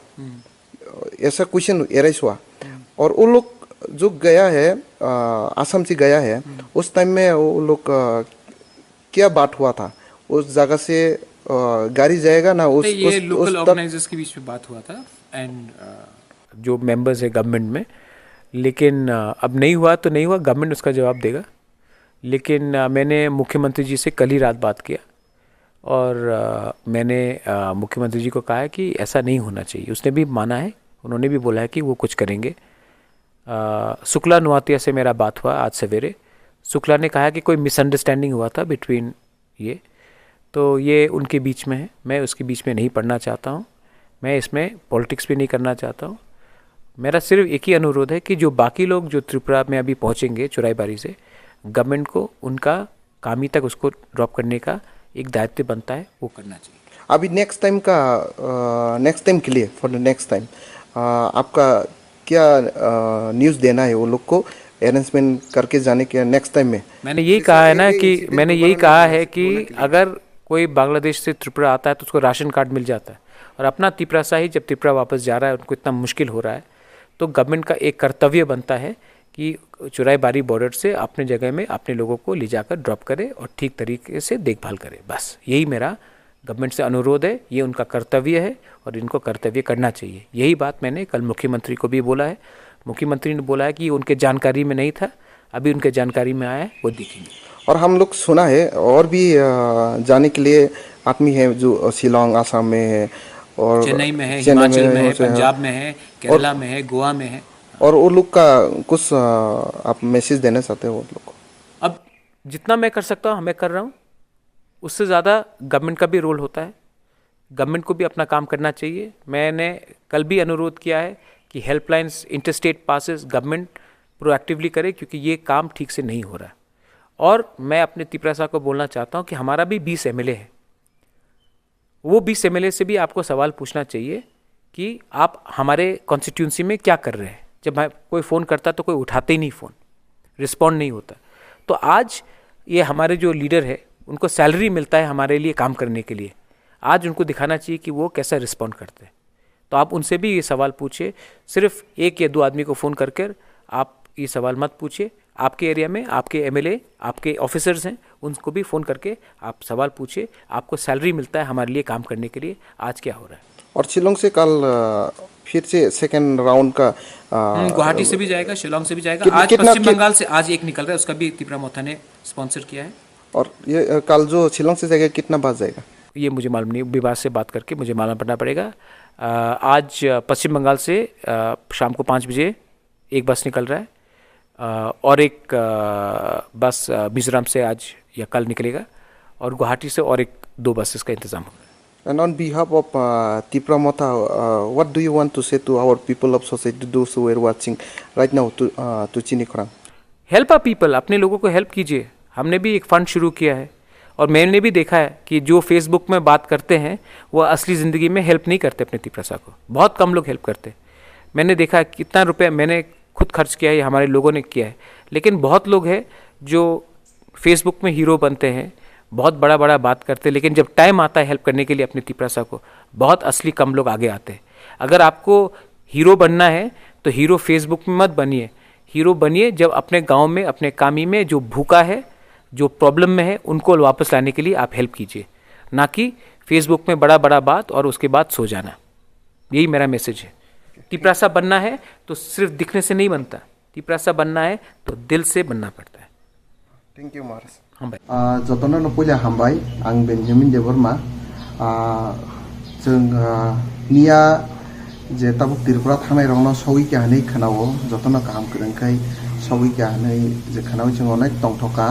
ऐसा क्वेश्चन एराइज हुआ। और वो लोग जो गया है अ, आसाम से गया है, उस टाइम में वो लोग अ, क्या बात हुआ था, उस जगह से अ, गाड़ी जाएगा ना उस, नहीं, ये उस, लोकल उस तक ऑर्गेनाइजर्स के बीच में बात हुआ था एंड जो मेंबर्स है गवर्नमेंट में, लेकिन अ, अब नहीं हुआ तो नहीं हुआ, गवर्नमेंट उसका जवाब देगा। लेकिन अ, मैंने मुख्यमंत्री जी से कल ही रात बात किया, और अ, मैंने अ, मुख्यमंत्री जी को कहा है कि ऐसा नहीं होना चाहिए। उसने भी माना है, उन्होंने भी बोला है कि वो कुछ करेंगे। अ, शुक्ला नोआतिया से मेरा बात हुआ आज सवेरे। शुक्ला ने कहा कि कोई मिसअंडरस्टैंडिंग हुआ था बिटवीन ये, तो ये उनके बीच में है, मैं उसके बीच में नहीं पड़ना चाहता हूँ। मैं इसमें पॉलिटिक्स भी नहीं करना चाहता हूँ। मेरा सिर्फ एक ही अनुरोध है कि जो बाकी लोग जो त्रिपुरा में अभी पहुँचेंगे चुराईबारी से, गवर्नमेंट को उनका कामी तक उसको ड्रॉप करने का एक दायित्व बनता है, वो करना चाहिए। अभी नेक्स्ट टाइम का, नेक्स्ट टाइम के लिए, फॉर द नेक्स्ट टाइम, आपका क्या न्यूज़ देना है वो लोग को, अरेंजमेंट करके जाने के नेक्स्ट टाइम में? मैंने यही जैसे कहा है ये ना कि इंसिडेंट मैंने यही दोबारा ना कहा हो, है कि होना के लिए। अगर कोई बांग्लादेश से त्रिपुरा आता है तो उसको राशन कार्ड मिल जाता है, और अपना तिपरासा ही जब त्रिपुरा वापस जा रहा है, उनको इतना मुश्किल हो रहा है, तो गवर्नमेंट का एक कर्तव्य बनता है कि चुराईबारी बॉर्डर से अपने जगह में अपने लोगों को ले जाकर ड्रॉप करे और ठीक तरीके से देखभाल करे। बस यही मेरा गवर्नमेंट से अनुरोध है, ये उनका कर्तव्य है और इनको कर्तव्य करना चाहिए। यही बात मैंने कल मुख्यमंत्री को भी बोला है। मुख्यमंत्री ने बोला है कि उनके जानकारी में नहीं था, अभी उनके जानकारी में आया है, वो देखेंगे। और हम लोग सुना है और भी, अ, जाने के लिए आदमी है जो शिलोंग, आसाम में है, और चेन्नई में है, चेन्नई हिमाचल में में है, है, पंजाब में है, और केरला में है, गोवा में है। और वो लोग का कुछ, अ, आप मैसेज देना चाहते हो वो लोग को? अब जितना मैं कर सकता हूँ, मैं कर रहा हूँ। उससे ज़्यादा गवर्नमेंट का भी रोल होता है। गवर्नमेंट को भी अपना काम करना चाहिए। मैंने कल भी अनुरोध किया है कि helplines, interstate passes government proactively करे, क्योंकि ये काम ठीक से नहीं हो रहा है। और मैं अपने तिपरासा को बोलना चाहता हूँ कि हमारा भी बीस एमएलए है, वो बीस एमएलए से भी आपको सवाल पूछना चाहिए कि आप हमारे कॉन्स्टिट्यूंसी में क्या कर रहे हैं। जब मैं, कोई फ़ोन करता है तो कोई उठाते ही नहीं फ़ोन, रिस्पॉन्ड नहीं होता। तो आज ये हमारे जो लीडर है, उनको सैलरी मिलता है हमारे लिए काम करने के लिए। आज उनको दिखाना चाहिए कि वो कैसा रिस्पॉन्ड करते हैं। तो आप उनसे भी ये सवाल पूछिए। सिर्फ एक या दो आदमी को फ़ोन करके आप ये सवाल मत पूछिए। आपके एरिया में आपके एमएलए, आपके ऑफिसर्स हैं, उनको भी फ़ोन करके आप सवाल पूछिए। आपको सैलरी मिलता है हमारे लिए काम करने के लिए, आज क्या हो रहा है? और शिलोंग से कल, अ, फिर से सेकंड राउंड का, अ, हम्म, गुवाहाटी से भी जाएगा, शिलोंग से भी जाएगा। कित-, आज कितना, पश्चिम कित- बंगाल से आज एक निकल रहा है, उसका भी तीव्रा मोथा ने स्पॉन्सर किया है। और ये, अ, कल जो शिलोंग से जाएगा, कितना बस जाएगा? ये मुझे मालूम नहीं, विभाग से बात करके मुझे मालूम पड़ना पड़ेगा। अ, आज, अ, पश्चिम बंगाल से, अ, शाम को पाँच बजे एक बस निकल रहा है, अ, और एक, अ, बस, अ, मिजोरम से आज या कल निकलेगा, और गुवाहाटी से और एक दो बसेस का इंतज़ाम हो रहा है। And on behalf of, uh, Tipra Motha, uh, what do you want to say to our people of society, those who are watching right now to, uh, to Chini Khorang? Help a people, अपने लोगों को हेल्प कीजिए। हमने भी एक फ़ंड शुरू किया है और मैंने भी देखा है कि जो फेसबुक में बात करते हैं, वो असली ज़िंदगी में हेल्प नहीं करते अपने तिपरासा को। बहुत कम लोग हेल्प करते। मैंने देखा है कितना रुपये मैंने खुद खर्च किया है या हमारे लोगों ने किया है, लेकिन बहुत लोग हैं जो फेसबुक में हीरो बनते हैं, बहुत बड़ा बड़ा बात करते हैं, लेकिन जब टाइम आता है हेल्प करने के लिए अपने तिपरासा को, बहुत असली कम लोग आगे आते हैं। अगर आपको हीरो बनना है तो हीरो फेसबुक में मत बनिए। हीरो बनिए जब अपने गांव में, अपने कामी में जो भूखा है, जो प्रॉब्लम में है, उनको वापस लाने के लिए आप हेल्प कीजिए, ना कि फेसबुक में बड़ा बड़ा बात और उसके बाद सो जाना। यही मेरा मैसेज है। तिपरासा बनना है तो सिर्फ दिखने से नहीं बनता, तिपरासा बनना है तो दिल से बनना पड़ता है। Thank you, Maharaj. Hambai. Ah, jotono no puila hambai, ang Benjamin Debbarma. Ah, chwng, ah, miya je tabuk Tripura thangnai rokno sogwi kha hinwi khwnao, jotono kaham kwrwng khai sogwi kha hinwi je khwnao chwng onek tongthokha.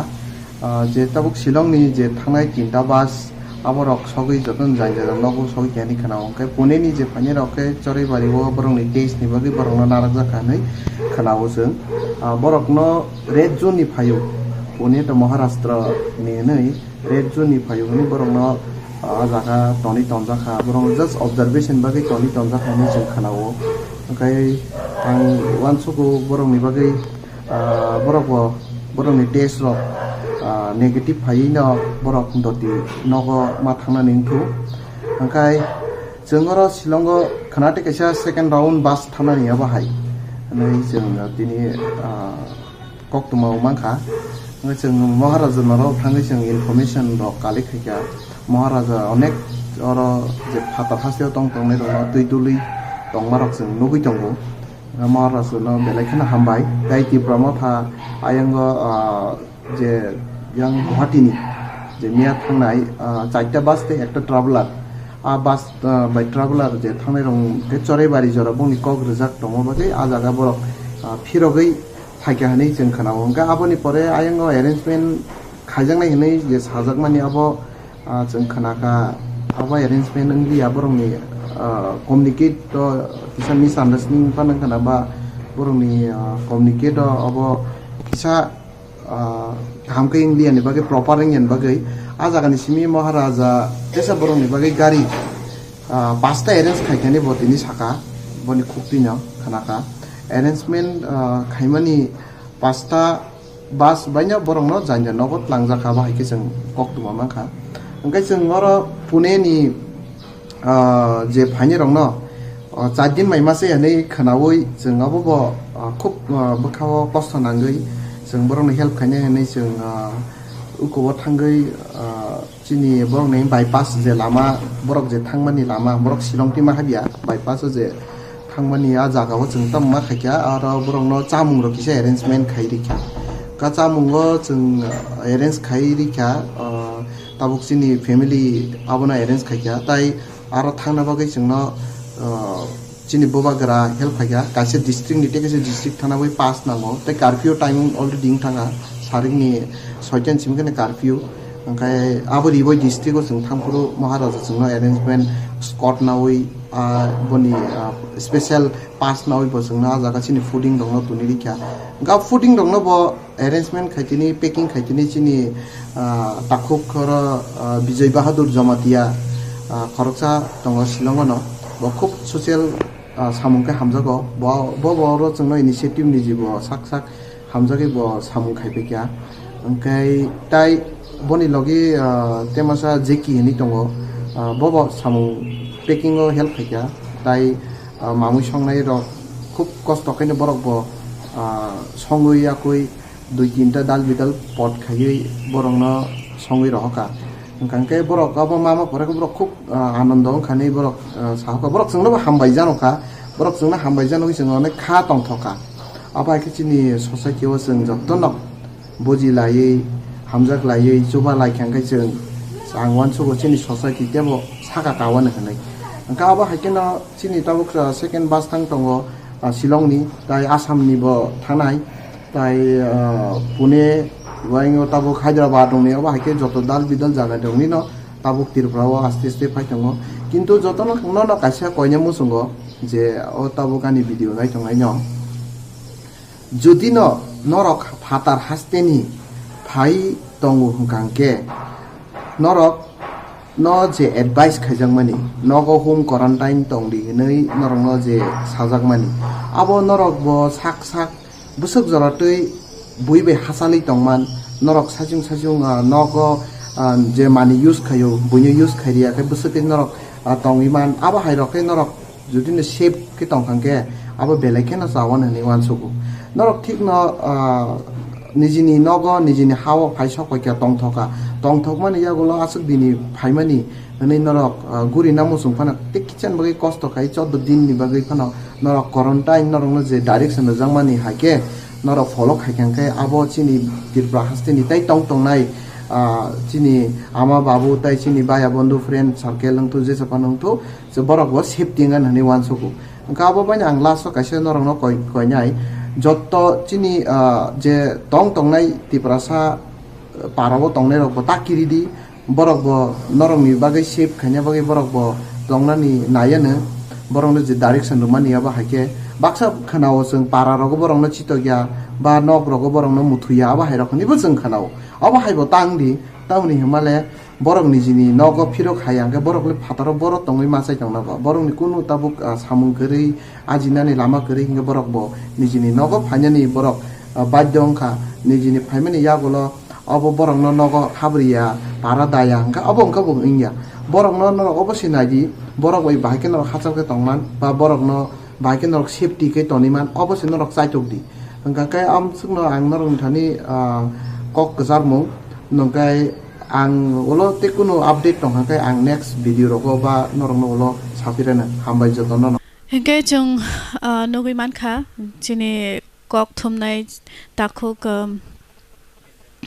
Ah, je tabuk Shillong ni je thangnai tinta bus, aborok sogwi jotono jang jang nogo sogwi kha hinwi khwnao. Hwnkhe Pune ni je phainai rok khe Choribari o borokni test ni bagwi borokno narwkjak kha hinwi khwnao chwng. Ah, borokno red zone ni phaio, Pune to Maharashtra ni hinwi red zone ni phaio hinwi borokno, ah, o jaga tonwi tonjak kha, borok just observation bagwi tonwi tonjak kha hinwi chwng khwnao. Hwnkhe ang uansugo borokni bagwi, ah, borok bo, borokni test rok, ah, negative phaiwi no borok doti nogo ma thangnani wngkhu. Hwnkhe chwng oro Shillong o khwnathi kaisa second round bus thangnani abo hai hinwi chwng tini, ah, koktwma o mankha. Hwnkhe chwng Maharaja norok thangwi chwng information rok collect khaikha. Maharaja onek oro je phatar hasteo tong tongnai rokno twi dului tongma rok chwng nugwi tongo. Maharaja no belai kheno hambai. Tai Tipra Motha ayang o, ah, je yang Guwahati ni Miya thangnai, ah, chaita bus tei ekta traveler. A bus, ah, bai traveler je thangnai rok khe Choraibari jora bongni kok rijak tongma bagwi a jaga borok, ah, phirogwi phaikha hinwi chwng khwnao. Hwnkhe aboni pore ayang o arrangement khaijaknai hinwi je sajakmani abo, ah, chwng khwnakha. Abo arrangement wngya borokni, ah, communicate o kisa misunderstanding phano wngkha na ba borokni, ah, communicate o abo kisa ah, kaham khe wng liya ni bagwi, proper wng ya ni bagwi, a jaga ni simi Maharaja tesa borok ni bagwi gari, ah, pasta arrange khai khe ni bo tini saka, boni khuk twi no khana kha. Arrangement, ah, khaimani pasta bus bai no borok no janja nogo tlangjak kha, bo hai khe chwng kok tuma mankha. Hwnkhe chwng oro Pune ni ah, je phainai rokno, ah, char din mai mase hinwi khwnaui chwng abo bo, ah, khub, ah, bwkhao kosto nangwi chwng borokno help khainai hinwi chwng, ah, uko o thangwi, ah, chini borokni bypass je lama, borok je thangmani lama, borok Shillong tima habya bypass o je thangmani a jaga o chwng tamo ma khaikha, aro borokno chamung rok kisa arrangement khai rikha. Ka chamung o chwng, ah, arrange khai rikha, ah, tabuk chini family abono arrange khaikha, tai aro thangna bagwi chwngno, ah, chini bubagra help khaikha, kaisa district ni tei kaisa district thangna bagwi pass nango, tei curfew time already wng thangkha, sarikni soita ni simi kheno curfew, hwnkhe abo Ri Bhoi district o chwng thangphuru Maharaja chwngno arrangement squad naui, ah, boni, ah, special pass naui bo chwngno ah jaga chini fooding rokno tuni rikha, hwnkhe fooding rokno bo arrangement khaitini, packing khaitini chini, ah, takhuk khoro, ah, Bijoy Bahadur Jamatia, ah, khoroksa tongo Shillong o no. Bo khub social, ah, samung khe hamjago. Bo, bo, bo oro chwngno initiative ni jibo sak sak hamjagwi bo samung khaipaikha. Hwnkhe tai boni logi, ah, temasa Jeki hinwi tongo. Ah, bo bo samung packing o help khaikha. Tai, ah, mamui songnai rok khub kosto khaino borok bo, ah, songwi yakwi dui tinta dal bidal pot khaiwi borokno songwi rohorkha. Hwnkha khe borok abo mama pore khe borok khub, ah, anondo wngkha hinwi borok, ah, sahoka. Borok chwngno bo hambai janokha, borok chwngno hambai janogwi chwng onek kha tongthokha. Abo hai khe chini society o chwng jotono buji laiwi, hamjak laiwi, chuba lai kha hwnkhe chwng, ang uansugo chini society teibo saka ka uani hinwi. Hwnkha abo hai kheno chini tabuk, ah, second bus thang tongo, ah, Shillong ni, tai Assam ni bo thangnai. Tai, ah, Pune, Royang o tabuk Hyderabad rokni obo hai khe joto dal bidal jaga rokni no tabuk Tripura o aste aste phai tongo. Kintu jotono no no kaisa koine muchungo je o tabuk ani video nai tongnai no. Jodi no norok phatar hasteni phai tongo hwnkha hwnkhe norok no je advice khaijakmani, nogo home quarantine tongdi hinwi norokno je sajakmani, abo norok bo sak sak bwswk jora twi bui bai hachalwi tongman, norok saichung saichung, ah, nogo, ah, je mani use khaio, buino use khairiya khe bwswk twi norok, ah, tongwi man, abo hai rok khe norok jodi no safe khe tongkha khe abo belai kheno chawano hinwi uansugo. Norok thikno, ah, nijini nogo, nijini ha-o phai sok paikha tongthokha. Tongthokmani yagulo aswk dini phaimani hinwi norok, ah, guri na muchung phano tei kichani bagwi kosto khai chordo din ni bagwi phano norok quarantine norokno je direction rwjakmani hai khe norok follow khai kha khe abo chini Tripura hasteni tei tong tongnai, ah, chini ama babu tei chini baya bondhu friend circle wngthu jesa phano wngthu je borok bo safety wngya hinwi uansugo. Hwnkhe abo baino ang last o kaisa norokno koi-, koinai, jotto chini, ah, je tong tongnai Tiprasa, ah, para o tongnai rok bo ta kiri di, borok bo norokni bagwi safe khaina bagwi borok bo tongnani naiya no, borokno je direction rwmani abo hai khe baksa khwnao chwng para rogo borokno chitokya ba nok rogo borokno muthuya abo hai rok hinwi bo chwng khwnao. Abo hai bo tang di, tamoni hwnmale borok nijini nogo phirok hai hwnkhe borok le phataro borok tongwi machai tongna ba. Borokni kunu tabuk, ah, samung kwrwi, ajinani lama kwrwi hwnkhe borok bo nijini nogo phainani borok, ah, badhyo wngkha. Nijini phaimani yagulo obo borokno nogo habriya, para daya hwnkhe obo wngkha bo wngya. Borokno norok obo se nai di, borok bai bahai khe norok hachal khe tongman ba borokno bahai khe norok safety khe toniman, obo se norok chaitok di. Hwnkha khe amsukno ang norokni thani, ah, kok kwcharmung, hwnkhe ang ulo tei kunu update tongkha khe ang next video rogo ba norokno ulo sapirana. Hambai jotono no. Hwnkhe chwng, ah, nugwi mankha chini kok thumnai takhuk, um,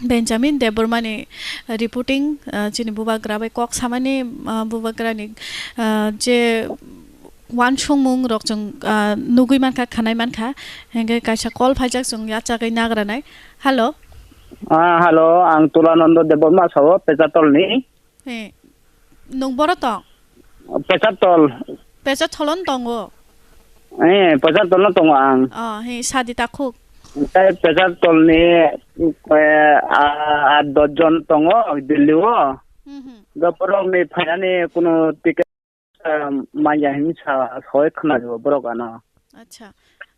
Benjamin Debbarmani reporting, ah, chini bubagra bai kok samani, ah, bubagrani, ah, je uansukmung rok chwng, ah, nugwi mankha, khwnai mankha, hwnkhe kaisa call phaijak chwng yachagwi nagranai. Hello. Ah, hello, ang Tulanando Debbarma sao, Pechatolni. Eh, nwng boro tong? Pechatol. Pechatolon tongo? Eh, Pechatolno tongo ang. Oh, he, sadi takhuk. Tei Pechatolni, eh, a, a, dos jon tongo Delhi o. Mhm. Do borokni phainani kuno ticket, eh, manya hinwi sa, soi khna borok ano. Acha.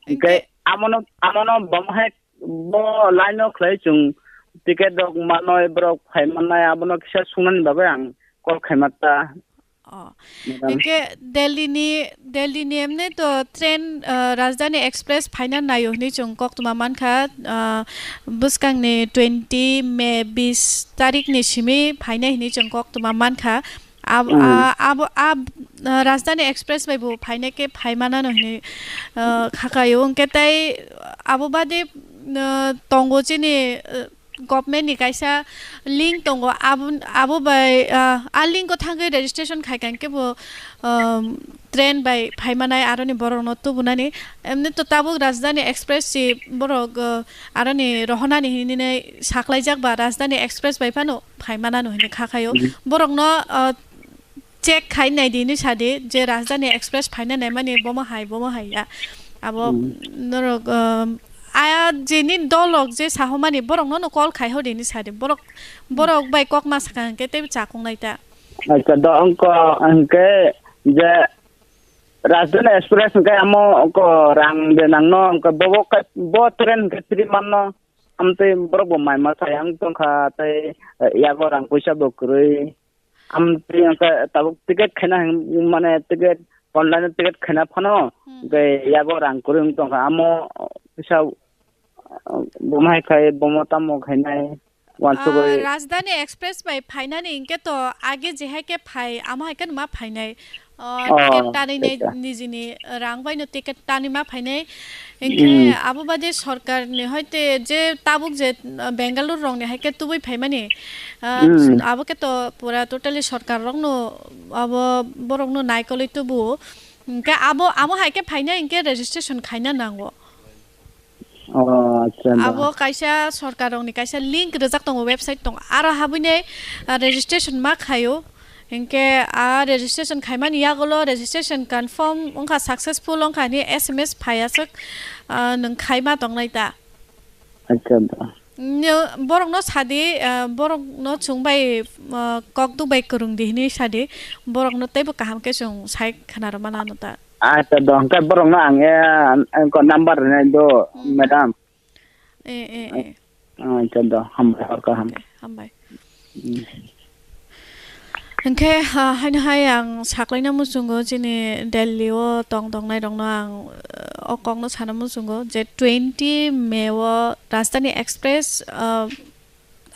Hwnkhe Hwnkhe amono, amono bomo hai bo line o khlai chwng ticket rok manwi borok phai mannai, abono kisa sungnani bagwi ang call khaima ta. Oh. Madam. Hwnkhe Delhi ni, Delhi ni emne to train, ah, Rajdhani Express phaina naio hwnwi chwng koktwma mankha, ah, bwskangni twenty May bis tarikh ni simi phainai hwnwi chwng koktwma mankha. Ab-, Mm. a-, abo, ab-, ah, Rajdhani Express bai bo phainai khe phaimanano hwnwi, ah, khakaio. Hwnkhe tei abo bade, ah, tongo chini, ah, government ni kaisa link tongo. Abo, abo bai, ah, a link o thangwi registration khai kha hwnkhe bo, um, train bai phaimanai aroni borokno tubunani. Emni to tabuk Rajdhani Express si borok, ah, aroni rohonani hinwi saklaijak ba Rajdhani Express bai phano phaimanano hinwi khakaio. Mhm. Borokno, ah, check khai nai di hinwi sadi je Rajdhani Express phaina naimani bomo hai, bomo hai ya. Abo Hmm. norok, um, aya jeni dolok je sahomani borokno no call khai hodi hinwi sadi. Borok, borok bai kok ma sakha hwnkhe teibo chakung nai ta. Acha, do wngkha hwnkhe je Rajdhani Express hwnkhe amo wngkha rang de nangno, wngkha bobo khe, bo train hwnkhe three manno, amtwi borok bo mai ma sai ang tongkha tei yago rang puisa bo kwrwi. Amtwi hwnkhe tabuk ticket khaina hin-, mane ticket online o ticket khaina phano Hmm. hwnkhe yago rang kwrwi wng tongkha. Amo kisa, uh, bomo hai khai, bomo tamo khainai, uansugwi. Ah, Rajdhani Express bai phainani hwnkhe to age je hai khe phai, amo hai khe ma phainai. Ah, Oh, ticket tanwi nai acha. Nijini rang bai no ticket tanwi ma phainai. Hwnkhe Hmm. abo bade sorkar ni hoite je tabuk je, ah, Bengaluru rok ni hai khe tubui phaimani. Ah, Hmm. Abo khe to pura totally sorkar rok no abo borok no naikolwi tubu. Hwnkhe abo, amo hai khe phainai hwnkhe registration khaina nango. Oh, acha, da. Abo kaisa sorkar rokni kaisa link rijak tongo, website tongo. Aro habwini, ah, registration ma khaio. Hwnkhe a registration khaimani yagulo registration confirm wngkha, successful wngkha hwnwi S M S phai aswk, ah, nwng khaima tongnai ta. Acha, da. Nyo-, borokno sadi, ah, borokno chwng bai, ah, kokduk bai kwrwng di hinwi sadi, borokno teibo kaham khe chwng sai khna rwmana ano ta. Acha, do, hwnkhe borokno ang, eh, ang ko number rwnai do, Hmm. madam. Eh, eh, eh. Acha, do, hambai, hor kaham. Okay, hambai. Hmm. Hwnkhe, ah, haino hai ang saklaina muchungo chini Delhi o tong tongnai rokno ang, eh, o kokno sana muchungo je twenty May o Rajdhani Express, ah,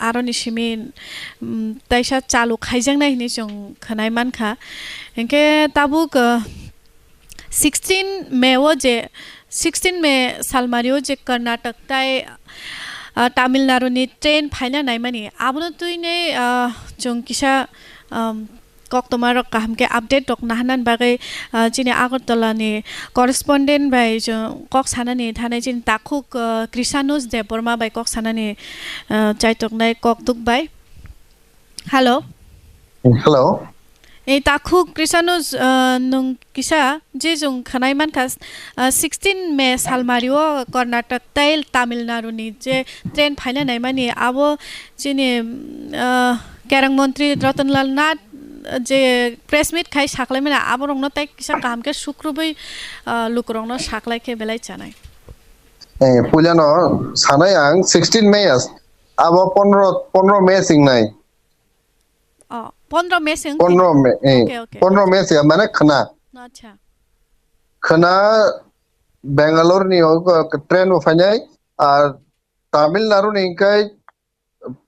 aroni simi, mm, taisa chalu khaijaknai hinwi chwng khwnai mankha. Hinkhe tabuk, uh, sixteen May o je, sixteen May salmari o je Karnataka tai, uh, Tamil Nadu ni train phaina naimani, abono twini, uh, chwng kisa, um, koktwma rok kaham khe update rok naharnani bagwi, ah, chini Agartala ni correspondent bai chwng kok sanani thanai chini takhuk, ah, Krishanus Debbarma bai kok sanani, ah, chaitoknai kokduk bai. Hello. Hello. Ei takhuk Krishanus, ah, nwng kisa je chwng khwnai mankha, ah, sixteen May salmari o Karnataka tai Tamil Nadu ni je train phaina naimani abo chini, ah, Kerang montri Ratan Lal Nath je press meet khai saklaimani aborokno tei kisa kaham khe sukrubwi, ah, lukurokno saklai khe belai chanai. Eh, puilano sanai ang sixteen May as-, abo pondro, pondro May singnai. Oh, pondro May sing? Pondro May, eh, Okay, okay. Pondro May sing, mane khna. Acha. Khna Bangalore ni o train bo phainai, ar Tamil Nadu ni hingkai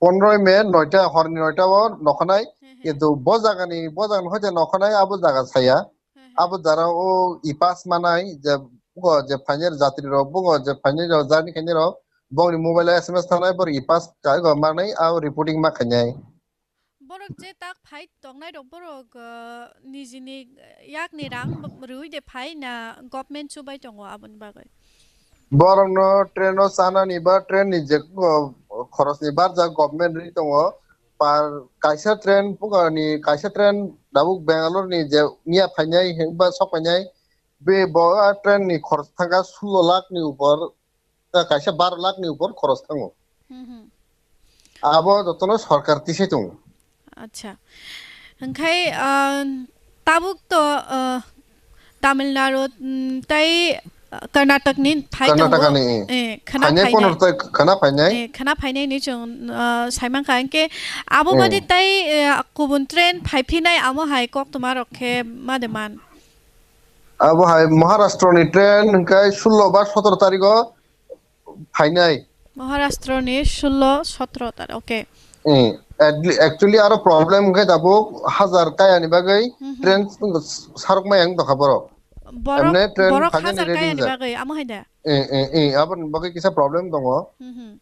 pondroi May noita, horni noita o nokhanai. He, he. Kintu bo jagani, bo jagani hoite nokhanai abo jaga saya. He, he. Abo jara o ipas manai je bugo je phainai jatri rok, bugo je phainai rok, journey khainai rok, Bongni mobile o S M S thangnai, borok e-pass ka-, manwi, abo reporting ma khainai. Borok je tak phai tongnai rok, borok, uh, nijini yakni rang b-, rwi de phai na government chubai tongo aboni bagwi? Borokno train o chanani ba train ni je, uh, khorosni barjak government rwi tongo. Par kaisa train, pukani kaisa train dabuk Bangalore ni je miya phainai ba sok phainai, be bo a train ni khorok thangkha sullo lakh ni upor, ta kaisa baro lakh ni upor khoros thango. Mhm. Abo jotono sorkar tisai tongo. Acha. Hwnkhe, ah, tabuk to, ah, Tamil Nadu, mm, tei, ah, Karnataka ni thai tongo. Karnataka ni, eh. Eh, khana phainai. Phainai pono tei khana phainai. Eh, khana phainai ni chwng, ah, saimankha. Hwnkhe abo badi tei, eh, kubun train phaiphinai amo hai koktwma rok khe ma de man. Abo hai Maharashtra ni train hwnkhe sullo ba sotoro tarikh o phainai. Maharashtra ni sullo, sotoro tar, okay. Eh, at le-, actually aro problem hwnkhe tabuk hajar kaya ni bagwi Mhm. train sarok maya wng tongkha borok. Borok, emne train borok phainani hajar ready kaya ni wngjak. Bagwi, amo hai da? Eh, eh, eh, aboni bagwi kisa problem tongo. Mhm.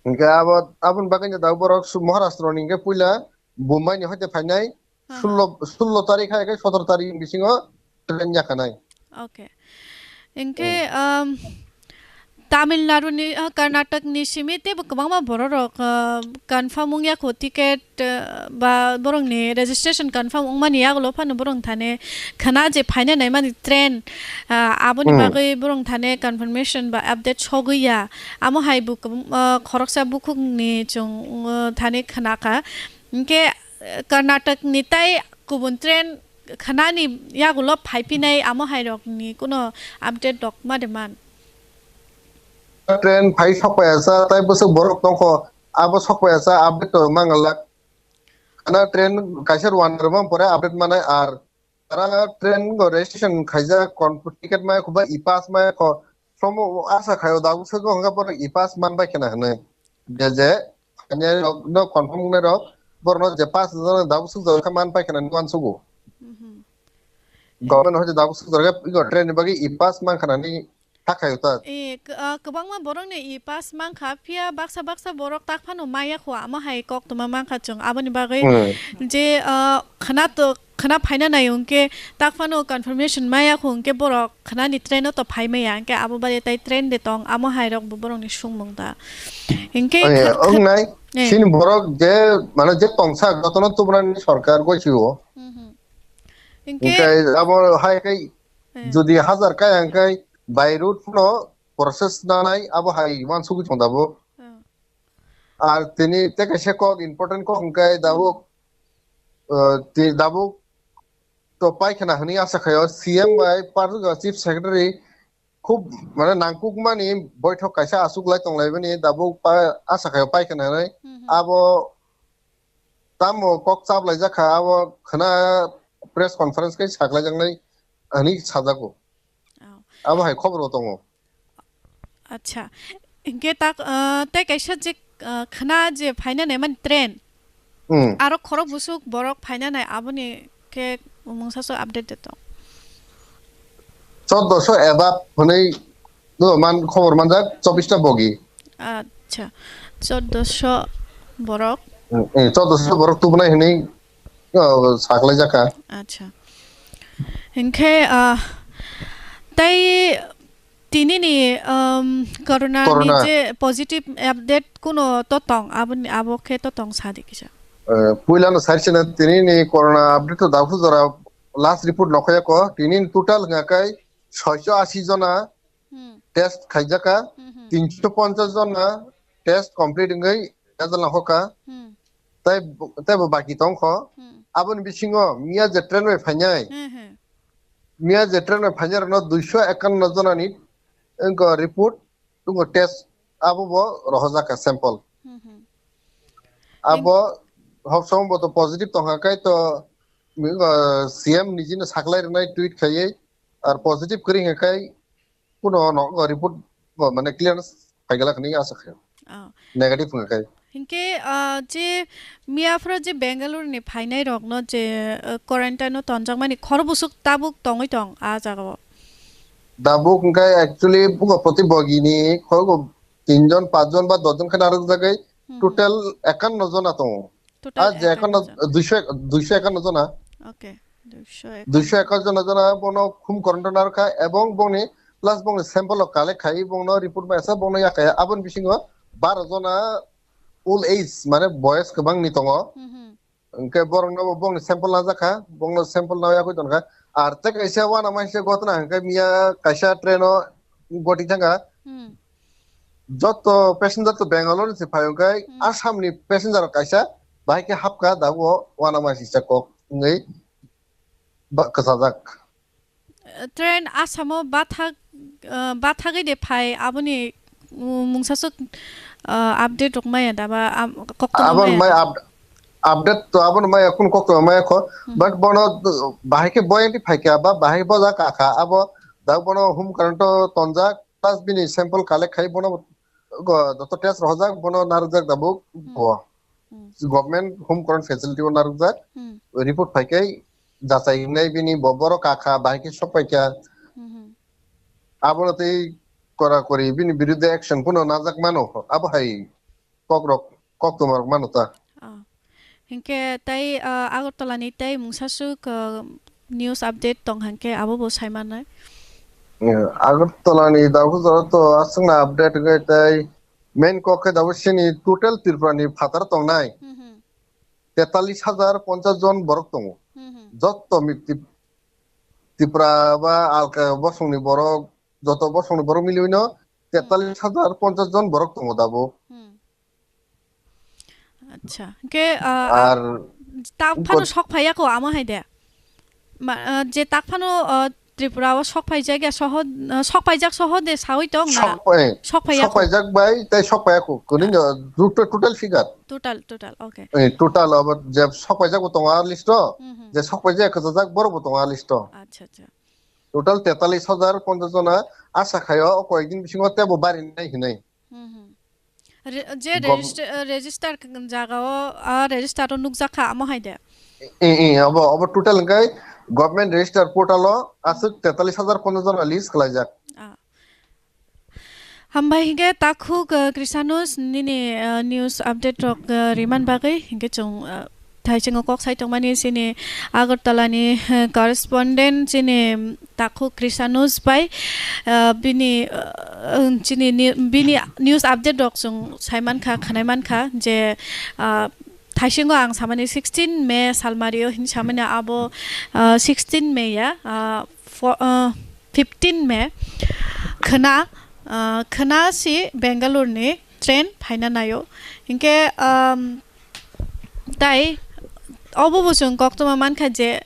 Hwnkhe abo, aboni bagwi no tabuk borok su-, Maharashtra ni hwnkhe puila Mumbai ni hoite phainai, Ha, ha. Sullo, sullo tarikh hai khe sotoro tarikh bisingo train yakhanai. Okay. Hwnkhe, Hmm. um, Tamil Nadu ni, uh, Karnataka ni simi teibo kwbangma borok rok, uh, confirm wngya kho ticket, uh, ba borok ni registration confirm wngmani yagulo phano borok thani khana je phaina naimani train, uh, aboni Hmm. bagwi borok thani confirmation ba update sogwi ya. Amo hai bo kwbang, uh, khoroksa bukhuk ni chwng, uh, thani khna kha. Hwnkhe, Karnataka ni tai kubun train khanani yagulo phaiphinai amo hai rok ni kuno update rok ma de man? Train phai sokpaiya sa, tai bwswk borok tongkho, abo sokpaiya sa, update to mangalak. Khana train kaisa rwna rwma pore update manai ar. Tara train go registration khaijak, kon-, ticket maya kho ba e-pass maya kho, somo asa khaio, dabu sego hwnga borok e-pass man bai khna hwnwi. Je je, khainai rok no confirm wngnai rok, borok no je pass jana dabu suk jana kha man pai khna hwnwi uansugo. Mhm. Government hoite dabu suk jana kha, igo train ni bagwi e-pass man khna hwnwi hakhaio ta. Eh, k-, ah, kwbangma borok ni e-pass mankha, phiya baksa baksa borok tak phano maya kho, amo hai koktwma mankha chwng. Aboni bagwi Hmm. je, ah, khwna to, khwna phaina nai hwnkhe tak phano confirmation maya kho hwnkhe borok khwnani train o to phai maya, hwnkhe abo bade tai train de tong, amo hai rok bo borok ni sungmung da. Hwnkhe Eh, kha-, kha-, wngnai, eh. Chini borok je, mane je tongsa jotono tubunani sorkar goi sio. Mhm. Hwnkhe Hwnkhe abo hai kai Eh. Jodi hajar kaya hwnkhe by road phano process nanai abo hai uansugwi tong tabuk. Oh. Ar tini tei kaisa kok, important kok hwnkhe tabuk, uh, ti tabuk to paikhana hwnwi asa khaio C M bai Party Chief Secretary khub mane nangkukmani boithok kaisa achuk lai tong laimani tabuk pa-, asa khaio paikhana hwnwi. Mhm. Abo tamo kok chaplaijak kha, abo khwna press conference khai saklaijaknai hwnwi sajago. Oh. Abo hai khobor bo tongo. Acha. Hwnkhe tak, ah, tei kaisa je, ah, khwna je phaina naimani train. Hmm. Aro khorok busuk borok phaina nai aboni khe mungsa so update de tong. Choddoso above hwnwi no man khobor manjak, chobbish ta bogi. Acha. Choddoso borok. Hmm, eh, choddoso borok tubunai hwnwi, oh, saklaijakha. Acha. Hwnkhe, ah, tei Tini ni, um, corona ni corona. Je positive update kuno to tong, aboni, abo khe to tong sadi kisa. Eh, puila no sari sina tini ni corona update to dabu jora last report nokhaya ko, tini ni total hwnga kai soicho asi jona Hmm. Test khaijaka, Hmm, hmm. Tincho ponchas jona test complete wngwi result nangkha. Hmm. Tai, tai bo baki tongkho. Hmm. Aboni bisingo miya je train bai phainai. Hmm, hmm. Miya je train bai phainai rokno duiso ekanno jonani wngkha report, wngkha test, abo bo rohorjakha sample. Hmm, hmm. Abo hobsong bo to positive tongkha kai to, wngkha C M nijino saklai rwnai tweet khaiwi, ar positive kwrwi hwnkha kai kuno no report bo mane clearance phaigalak hinwi asa khaio. Oh. Negative wngkha kai. Hinkhe, ah, je miyaphoro je Bangalore ni phainai rokno je, ah, quarantine o tonjakmani khorobusuk tabuk tongwi tong a jagao. Tabuk hwnkhe actually bugo proti bogini khorok tinjon, pachjon ba dojon khe narwk jagwi Hmm. total ekanno jona tongo. Total Ah, je ekanno ekanno jon. duisho ek-, duisho ekanno jona. Okay, duisho ekanno. Duisho ekanno jona jona bono home quarantine narwkha ebong bongni plus bongni sample rok collect khai bongno report bai sa bongno yakha aboni bisingo baro jona old age mane boyos kwbangni tongo. Hmm, hmm. Hwnkhe borokno bo bongni sample najak kha, bongno sample na yakwi tongkha. Ar tei kaisa uanama se gotna hwnkhe miya kaisa train o goti thangkha. Hmm. Jotto passenger to Bangalore ni se phai hwnkhe Hmm. Assam ni passenger kaisa bahai khe hapkha da o uanama sisa kok wngwi ba-, kwchajak. Train Assam o bathak, ah, bathagwi de phai aboni, um, mungsaswk, ah, update rok maya da ba, am-, koktwma Abon maya mai da? Up-, update to abon mai kun koktwma maya kho. Hmm. But bono, uh, bahai khe boyang di phai kha ba bahai boja ka kha abo da bono home quarantine tonjak plus bini sample collect khai bono go, joto test rohorjak, bono narwkjak tabuk Hmm. go. Hmm. Government home quarantine facility o narwkjak. Hmm. Report phaikai jachai wngnai bini bo borok kakha bahai khe sok paikha. Hmm. Abono tei kora kori bini birudde action phano najak mano. Abo hai kokrok, koktwma rok mano ta. Ah. Hinkhe tei, ah, Agartala ni tei mungsaswk, ah, news update tong hinkhe abo bo sai mannai. Eh, Agartala ni Dabuhujora to aswkna update wngwi tei main kok khe dabo sini total Tripura ni phatar tongnai Hmm, hmm. tetalis hajar ponchas jon borok tongo. Hmm, hmm. Jotto mi-, Tip-, Tripura ba alka bosongni borok, joto bosongni borok miliwino Hmm. tetalis hajar ponchas jon borok tongo dabo. Hmm. Acha. Hwnkhe, ah, ah, Ar tak phano god- sok phaiya ko amo hai de. Ma, ah, je tak phano, ah, Tripura o sok phaijak ya soho, ah, sok phaijak soho de sawi tong na? Sok phai-, Sok phaiya sok ko? Phaijak bai tei sok phaiya ko. Kuni Ah. no, total, total figure. Total, total, okay. Eh, total abo je sok phaijak bo tongo a list o, Mhm. je sok phaijak kwchajak borok bo tongo a list o. Acha, acha. Total tetalis hajar ponchas jona asa khaio o koyekdin bisingo tebo barinai hinwi. Mhm. Re-, je Gov- register, eh, register k-, jaga o, ah, register o nukjak kha amo hai de. Eh, eh, abo, abo total hwnkhe government register portal o aswk tetalis hajar ponchas jona list khlaijak. Ah. Hambai hwnkhe takhuk, eh, Krisanus nini, eh, news update rok, eh, riman bagwi hwnkhe chwng, eh, Thaisingo kok sai tongmani chini Agartala ni, eh, correspondent chini takhuk Krisanus bai, eh, bini, eh, chini ni-, bini news update rok chwng sai mankha, khwnai mankha je, ah, Thaisingo ang samani sixteen May salmario hin samani abo, ah, sixteen May ya, ah, fo-, ah, fifteen May khwna, ah, khwna si Bangalore ni train phaina naio. Hinkhe, um, Tai obo bo chwng koktwma mankha je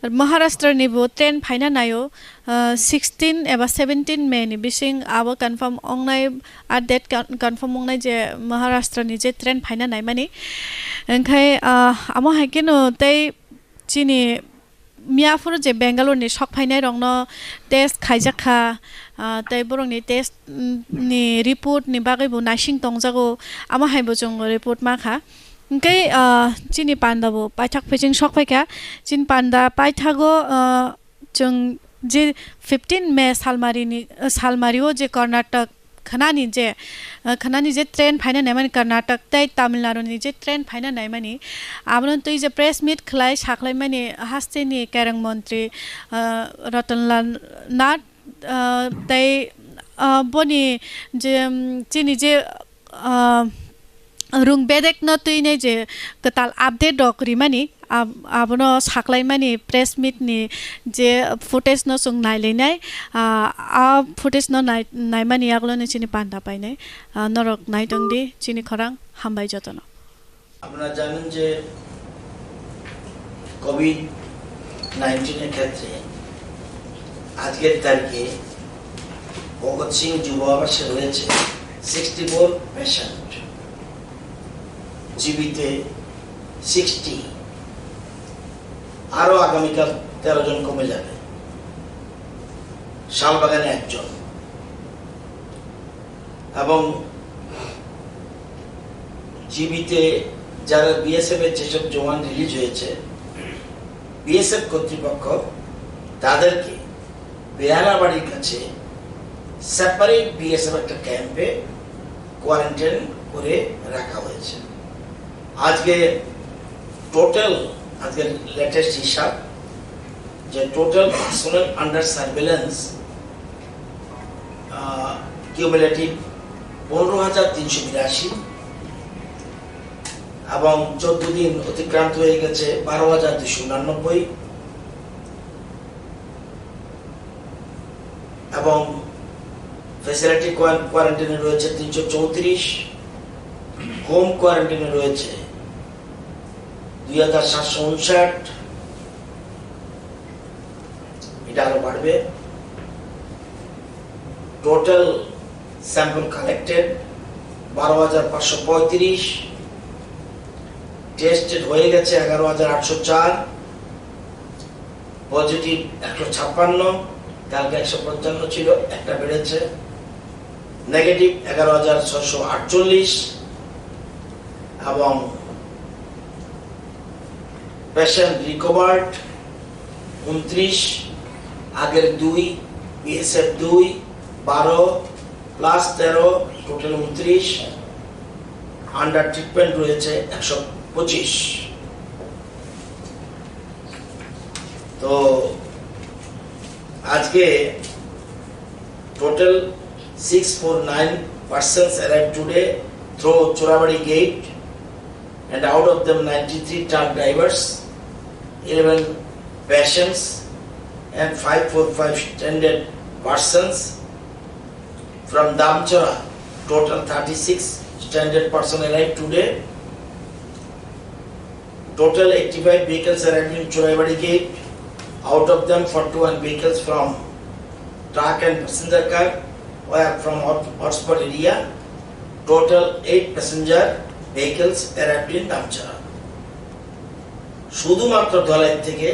Maharashtra ni bo train phaina naio, ah, sixteen eba seventeen May ni bising abo confirm ongnai, ah, date con-, confirm ongnai je Maharashtra ni je train phaina naimani. Wngkhai, ah, amo hai kheno tei chini Miyaphuru je Bangalore ni sok phainai rokno test khaijak kha, ah, tei borokni test, mm, ni report ni bagwi bo naising tongjago, amo hai bo chwng report ma kha. Hwnkhe, ah, chini panda bo paithak phising sok phaikha, chini panda paithago, ah, chwng je fifteen May salmari ni, ah, salmari o je Karnataka khwnani je, ah, khwnani je train phaina naimani Karnataka tei Tamil Nadu ni je train phaina naimani, abono twi je press meet khlai sakhlaimani hasteni Kereng montri, ah, Ratan Lal Nath, ah, tei, ah, boni je, um, chini je, ah, rung bedekno twinai je kwtal update rok rimani, ab-, abono saklaimani press meet ni je footage no chwng nailainai, ah, a footage no nai-, naimani yagulo ni chini panda painai, ah, norok naitongdi chini khorang hambai jotono. আপনারা জানেন যে কোভিড নাইন্টিনের ক্ষেত্রে আজকের তারিখে ভগৎ সিং যুব আবাসে রয়েছে সিক্সটি ফোর পেশেন্ট, জিবিতে সিক্সটি, আরও আগামীকাল তেরো জন কমে যাবে, শালবাগানে একজন। এবং জিবিতে যারা বিএসএফ এর যেসব জওয়ান রিলিজ হয়েছে, বিএসএফ কর্তৃপক্ষ তাদেরকে বেহালাবাড়ির কাছে সেপারেট বিএসএফ একটা ক্যাম্পে কোয়ারেন্টাইন করে রাখা হয়েছে। আজকে টোটাল, আজকে লেটেস্ট হিসাব, যে total personal under surveillance cumulative পনেরো হাজার তিনশো বিরাশি, এবং চোদ্দ দিন অতিক্রান্ত হয়ে গেছে বারো হাজার দুশো উনানব্বই, এবং ফ্যাসিলিটি কোয়ারেন্টাইনে রয়েছে তিনশো চৌত্রিশ, হোম কোয়ারেন্টাইনে রয়েছে দুই হাজার সাতশো উনষাট, এটা আরো বাড়বে। টোটাল স্যাম্পল কালেক্টেড বারো হাজার পাঁচশো পঁয়ত্রিশ, টেস্টেড হয়ে গেছে এগারো হাজার আটশো চার, পজিটিভ একশো ছাপ্পান্ন, কালকে একশো পঞ্চান্ন ছিল, একটা বেড়েছে, নেগেটিভ এগারো হাজার ছয়শো আটচল্লিশ, এবং পেশেন্ট রিকভার্ড উনত্রিশ, আগের দুই, বিএসএফ দুই, বারো, প্লাস তেরো, টোটাল উনত্রিশ, আন্ডার ট্রিটমেন্ট রয়েছে একশো পঁচিশ। তো আজকে total six four nine persons arrived today through Churabari gate, and out of them ninety-three truck drivers, eleven patients, and five four five stranded persons. From Damchara, total thirty-six stranded person arrived today. Total eighty-five vehicles arrived in Churaibari gate. Out of them, forty-one vehicles from truck and passenger car were from hot-, hotspot area. Total eight passenger vehicles arrived in Damchara. শুধুমাত্র ধলাই থেকে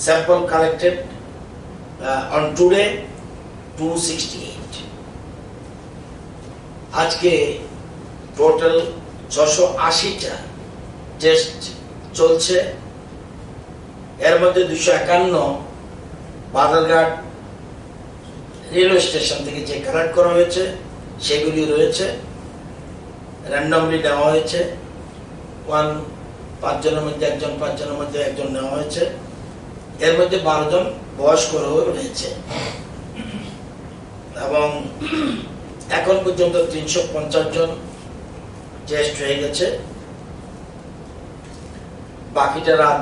sample collected on today two sixty eight. আজকে টোটাল ছশো আশিটা টেস্ট চলছে, এর মধ্যে দুশো একান্ন বাদলঘাট রেলওয়ে স্টেশন থেকে যে কালেক্ট করা হয়েছে সেগুলি রয়েছে, র্যান্ডমলি নেওয়া হয়েছে। ওয়ান, পাঁচজনের মধ্যে একজন, পাঁচজনের মধ্যে একজন নেওয়া হয়েছে। এর মধ্যে বারো জন বয়স্ক রয়েছে এবং এখন পর্যন্ত তিনশো পঞ্চাশ জন টেস্ট হয়ে গেছে। বাকিটা রাত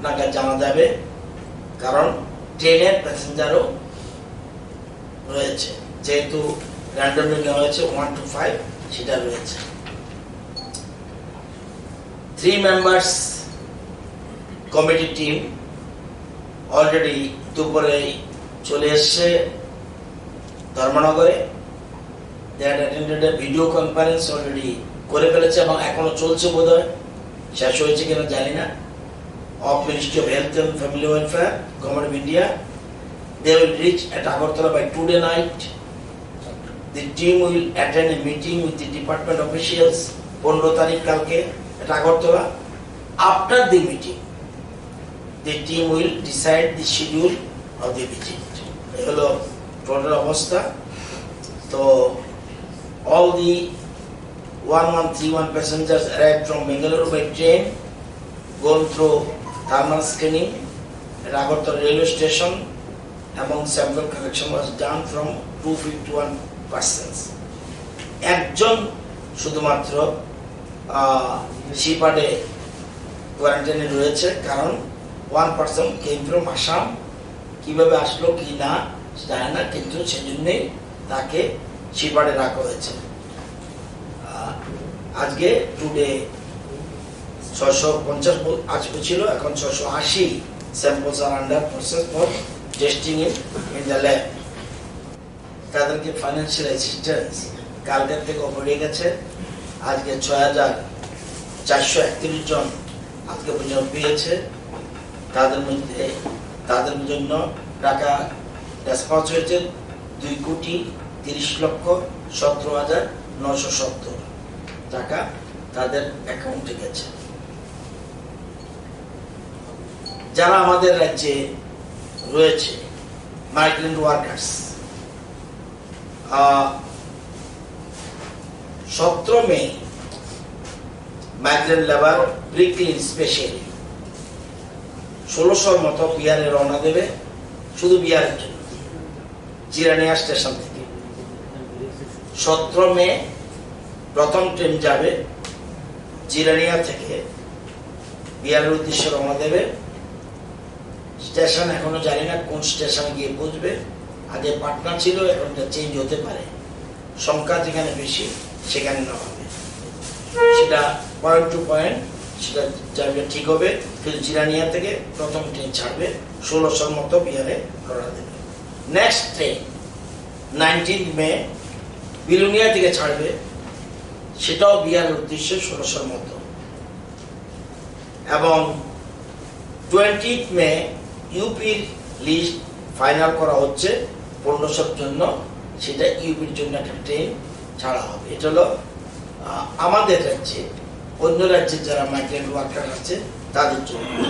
নাগাদ জানা যাবে, কারণ ট্রেনের প্যাসেঞ্জারও রয়েছে, যেহেতু র্যান্ডমলি নেওয়া হয়েছে, ওয়ান টু ফাইভ সেটা রয়েছে। Three members committee team already দুপুরে চলে এসছে ধর্মনগরে। They had attended a video conference already করে ফেলেছে এবং এখনো চলছে বোধহয়, শেষ হয়েছে কিনা জানি না। Of Ministry of Health and Family Welfare, Government of India, they will reach at Agartala by today night. The team will attend a meeting with the department officials পনেরো তারিখ কালকে at Agartala. After the meeting, the team will decide the schedule of the visit. এই হলো টোটাল অবস্থা। তো all the one one three one passengers arrived from Bengaluru by train, gone through thermal screening at Agartala railway station, এবং sample collection was done from two fifty one persons. একজন শুধুমাত্র শিপাডে কোয়ারেন্টাইনে রয়েছে, কারণ one person came from Assam. কিভাবে আসলো কি না জানে না, কিন্তু সেজন্যই তাকে শিপাডে রাখা হয়েছে। আহ, আজকে টুডে ছয়শো পঞ্চাশ আজকে ছিল, এখন ছয়শো আশি samples are under process for testing in in the lab. তাদেরকে ফাইন্যান্সিয়াল অ্যাসিস্ট্যান্স কালকের থেকে অফার হয়ে গেছে। আজকে ছয় হাজার চারশো একত্রিশ জন আজকে পর্যন্ত পেয়েছে। তাদের মধ্যে, তাদের জন্য টাকা ডিসবার্স হয়েছে দুই কোটি তিরিশ লক্ষ সতেরো হাজার নয়শো সত্তর টাকা তাদের অ্যাকাউন্টে গেছে। যারা আমাদের রাজ্যে রয়েছে, মাইগ্রেন্ট ওয়ার্কার্স, আহ, সতেরো মে মাইগ্রেন্ট লেবার ব্রিকলিন স্পেশালি ষোলোশোর মতো বিহারে রওনা দেবে, শুধু বিহারের জন্য, জিরানিয়া স্টেশন থেকে। সতেরো মে প্রথম ট্রেন যাবে জিরানিয়া থেকে, বিহারের উদ্দেশ্যে রওনা দেবে। স্টেশন এখনো জানি না কোন স্টেশনে গিয়ে পৌঁছবে। আগে পাটনা ছিল, এখন এটা চেঞ্জ হতে পারে। সংখ্যা যেখানে বেশি, সেখানে নামাবে। সেটা পয়েন্ট টু পয়েন্ট, সেটা জার্নি ঠিক হবে। কিন্তু জিরানিয়া থেকে প্রথম ট্রেন ছাড়বে, ষোলোশোর মতো বিহারে রওনা দেবে। নেক্সট ট্রেন নাইনটিন্থ মে বিলোনিয়া থেকে ছাড়বে, সেটাও বিহারের উদ্দেশ্যে ষোলোশোর মতো। এবং টোয়েন্টিথ মে ইউপির লিস্ট ফাইনাল করা হচ্ছে পনেরোশোর জন্য, সেটা ইউপির জন্য একটা ট্রেন ছাড়া হবে। এটা হলো, আহ, আমাদের রাজ্যে, অন্য রাজ্যে যারা মাইগ্রেন্ট ওয়ার্কার আছে তাদের জন্য।